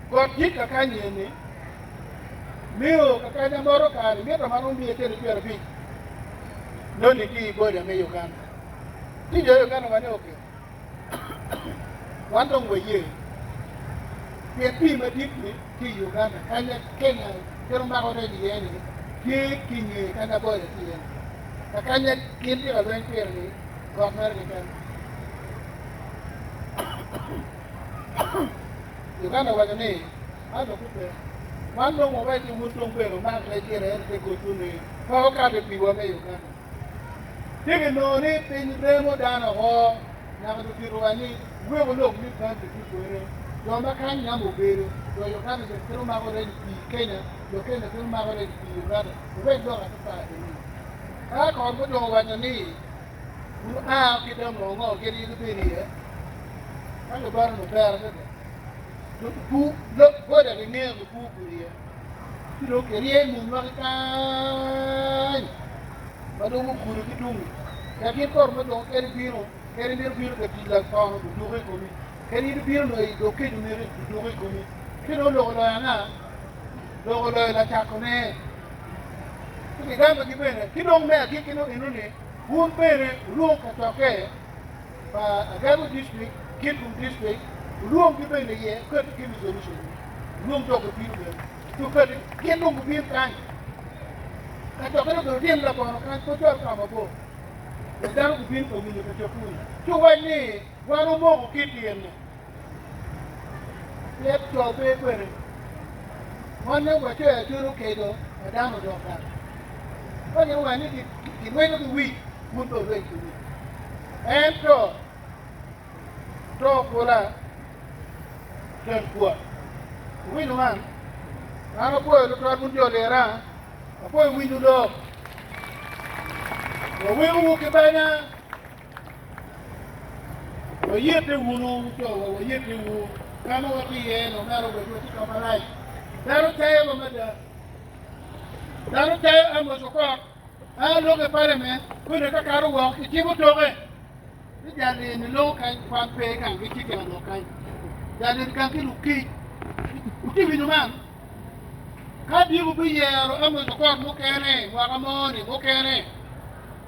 got tye kakany eni Miyo kakanya moro kare mito ma romo miya acel ki pyerabic noni tye i boda me Uganda. Ci jo Uganda wa ni ok, wan dong waye pien pii madit-ti tye i Uganda kanya Kenya kit omako rec iye ni tye ki nge kanya boda tye iye ni kakanya gin tye ka lweny pire ni got mere keken. Uganda owaco ni Man dok pe. Wan dong wawec ni wun dong bene wumak rec gire ento pe gotwu ni pe wukato i piwa me Uganda. Ci kinongo ni piny remo dano oko nyaka lutitowa ni wuwek wulok ni Uganda tye kwene. Jo ma kany yam obedo jo Uganda bene pe gumako rec i pii Kenya, jo Kenya pe gumako rec i pii Uganda. Wuwek lok atata eni. Ka kor mudong owaco ni wun wua ki dong ngo gin aye gibedo iye, ka lubalo onongo ber adada. Boda kingeyo kipur gudo iye ci dong kirye monywa ki kany ma dong gugudo ki tungi wek gin kor ma dong kadi bino kadi mito bino ka tic lakono guduko i komi kadi in ibino nongo i dog kec omiti guduko i komi ci dong lok oloyo anga? Lok oloyo lacakone ci kigamogi bene ki dong me agikki nongo enoni wun bene wulwong kacokke pa Agago District, Kitgum District, wulwonggi bene iye, wuketi ki resolution ni, wulwong jo gubino bene, ci wuketi, gin dong gubin kany. Kacokke dong obedo tyen lakono kany, pe wucwal ka mabor, wek dano gubin ka winyo kacokwu-ni. Ci wuwac ni, Wan wumoko kit tyen-ni, pien co pe kwede. Wan ne wacoyo acola okeco ma dano odok gang. Ka gin owaco ni gilwenyo ki wic, wun pe wulweny ki wic. Ento to kula kel kwot. Wuwinyo man? An apwoyo tutwal wun jo lira, apwoyo winyo lok. Wawingowu ki banya, wayete wunu cowa, wayete wu ka ma watye iye-ni, omera obed watye ka marac. Dano cayowa mada. Dano cayo Amos Okot. A lok i parliament kune ka kato woko kicibo toke ni jal eni loko kany kwan pe gang gitye kelo lok kany jal eni gang ki lukic wutye winyo man ka diko biyero Amos Okot mukene mwaka mo ni mukene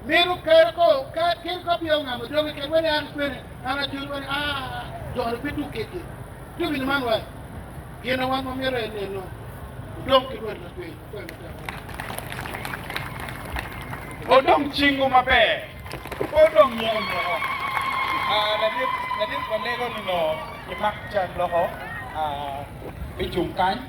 mito kere ko ka kin ka peya ongamo doge kek wene an kwene an acol wene aa joni pe tuk kec-ci tye winyo man wai gin ma wan wamito en eno odong ki rwot lacwec. Odong cingu maber, pe odong nyeko nyeko. Ladit, ladit walego ni nongo imak cal loko me cung kany.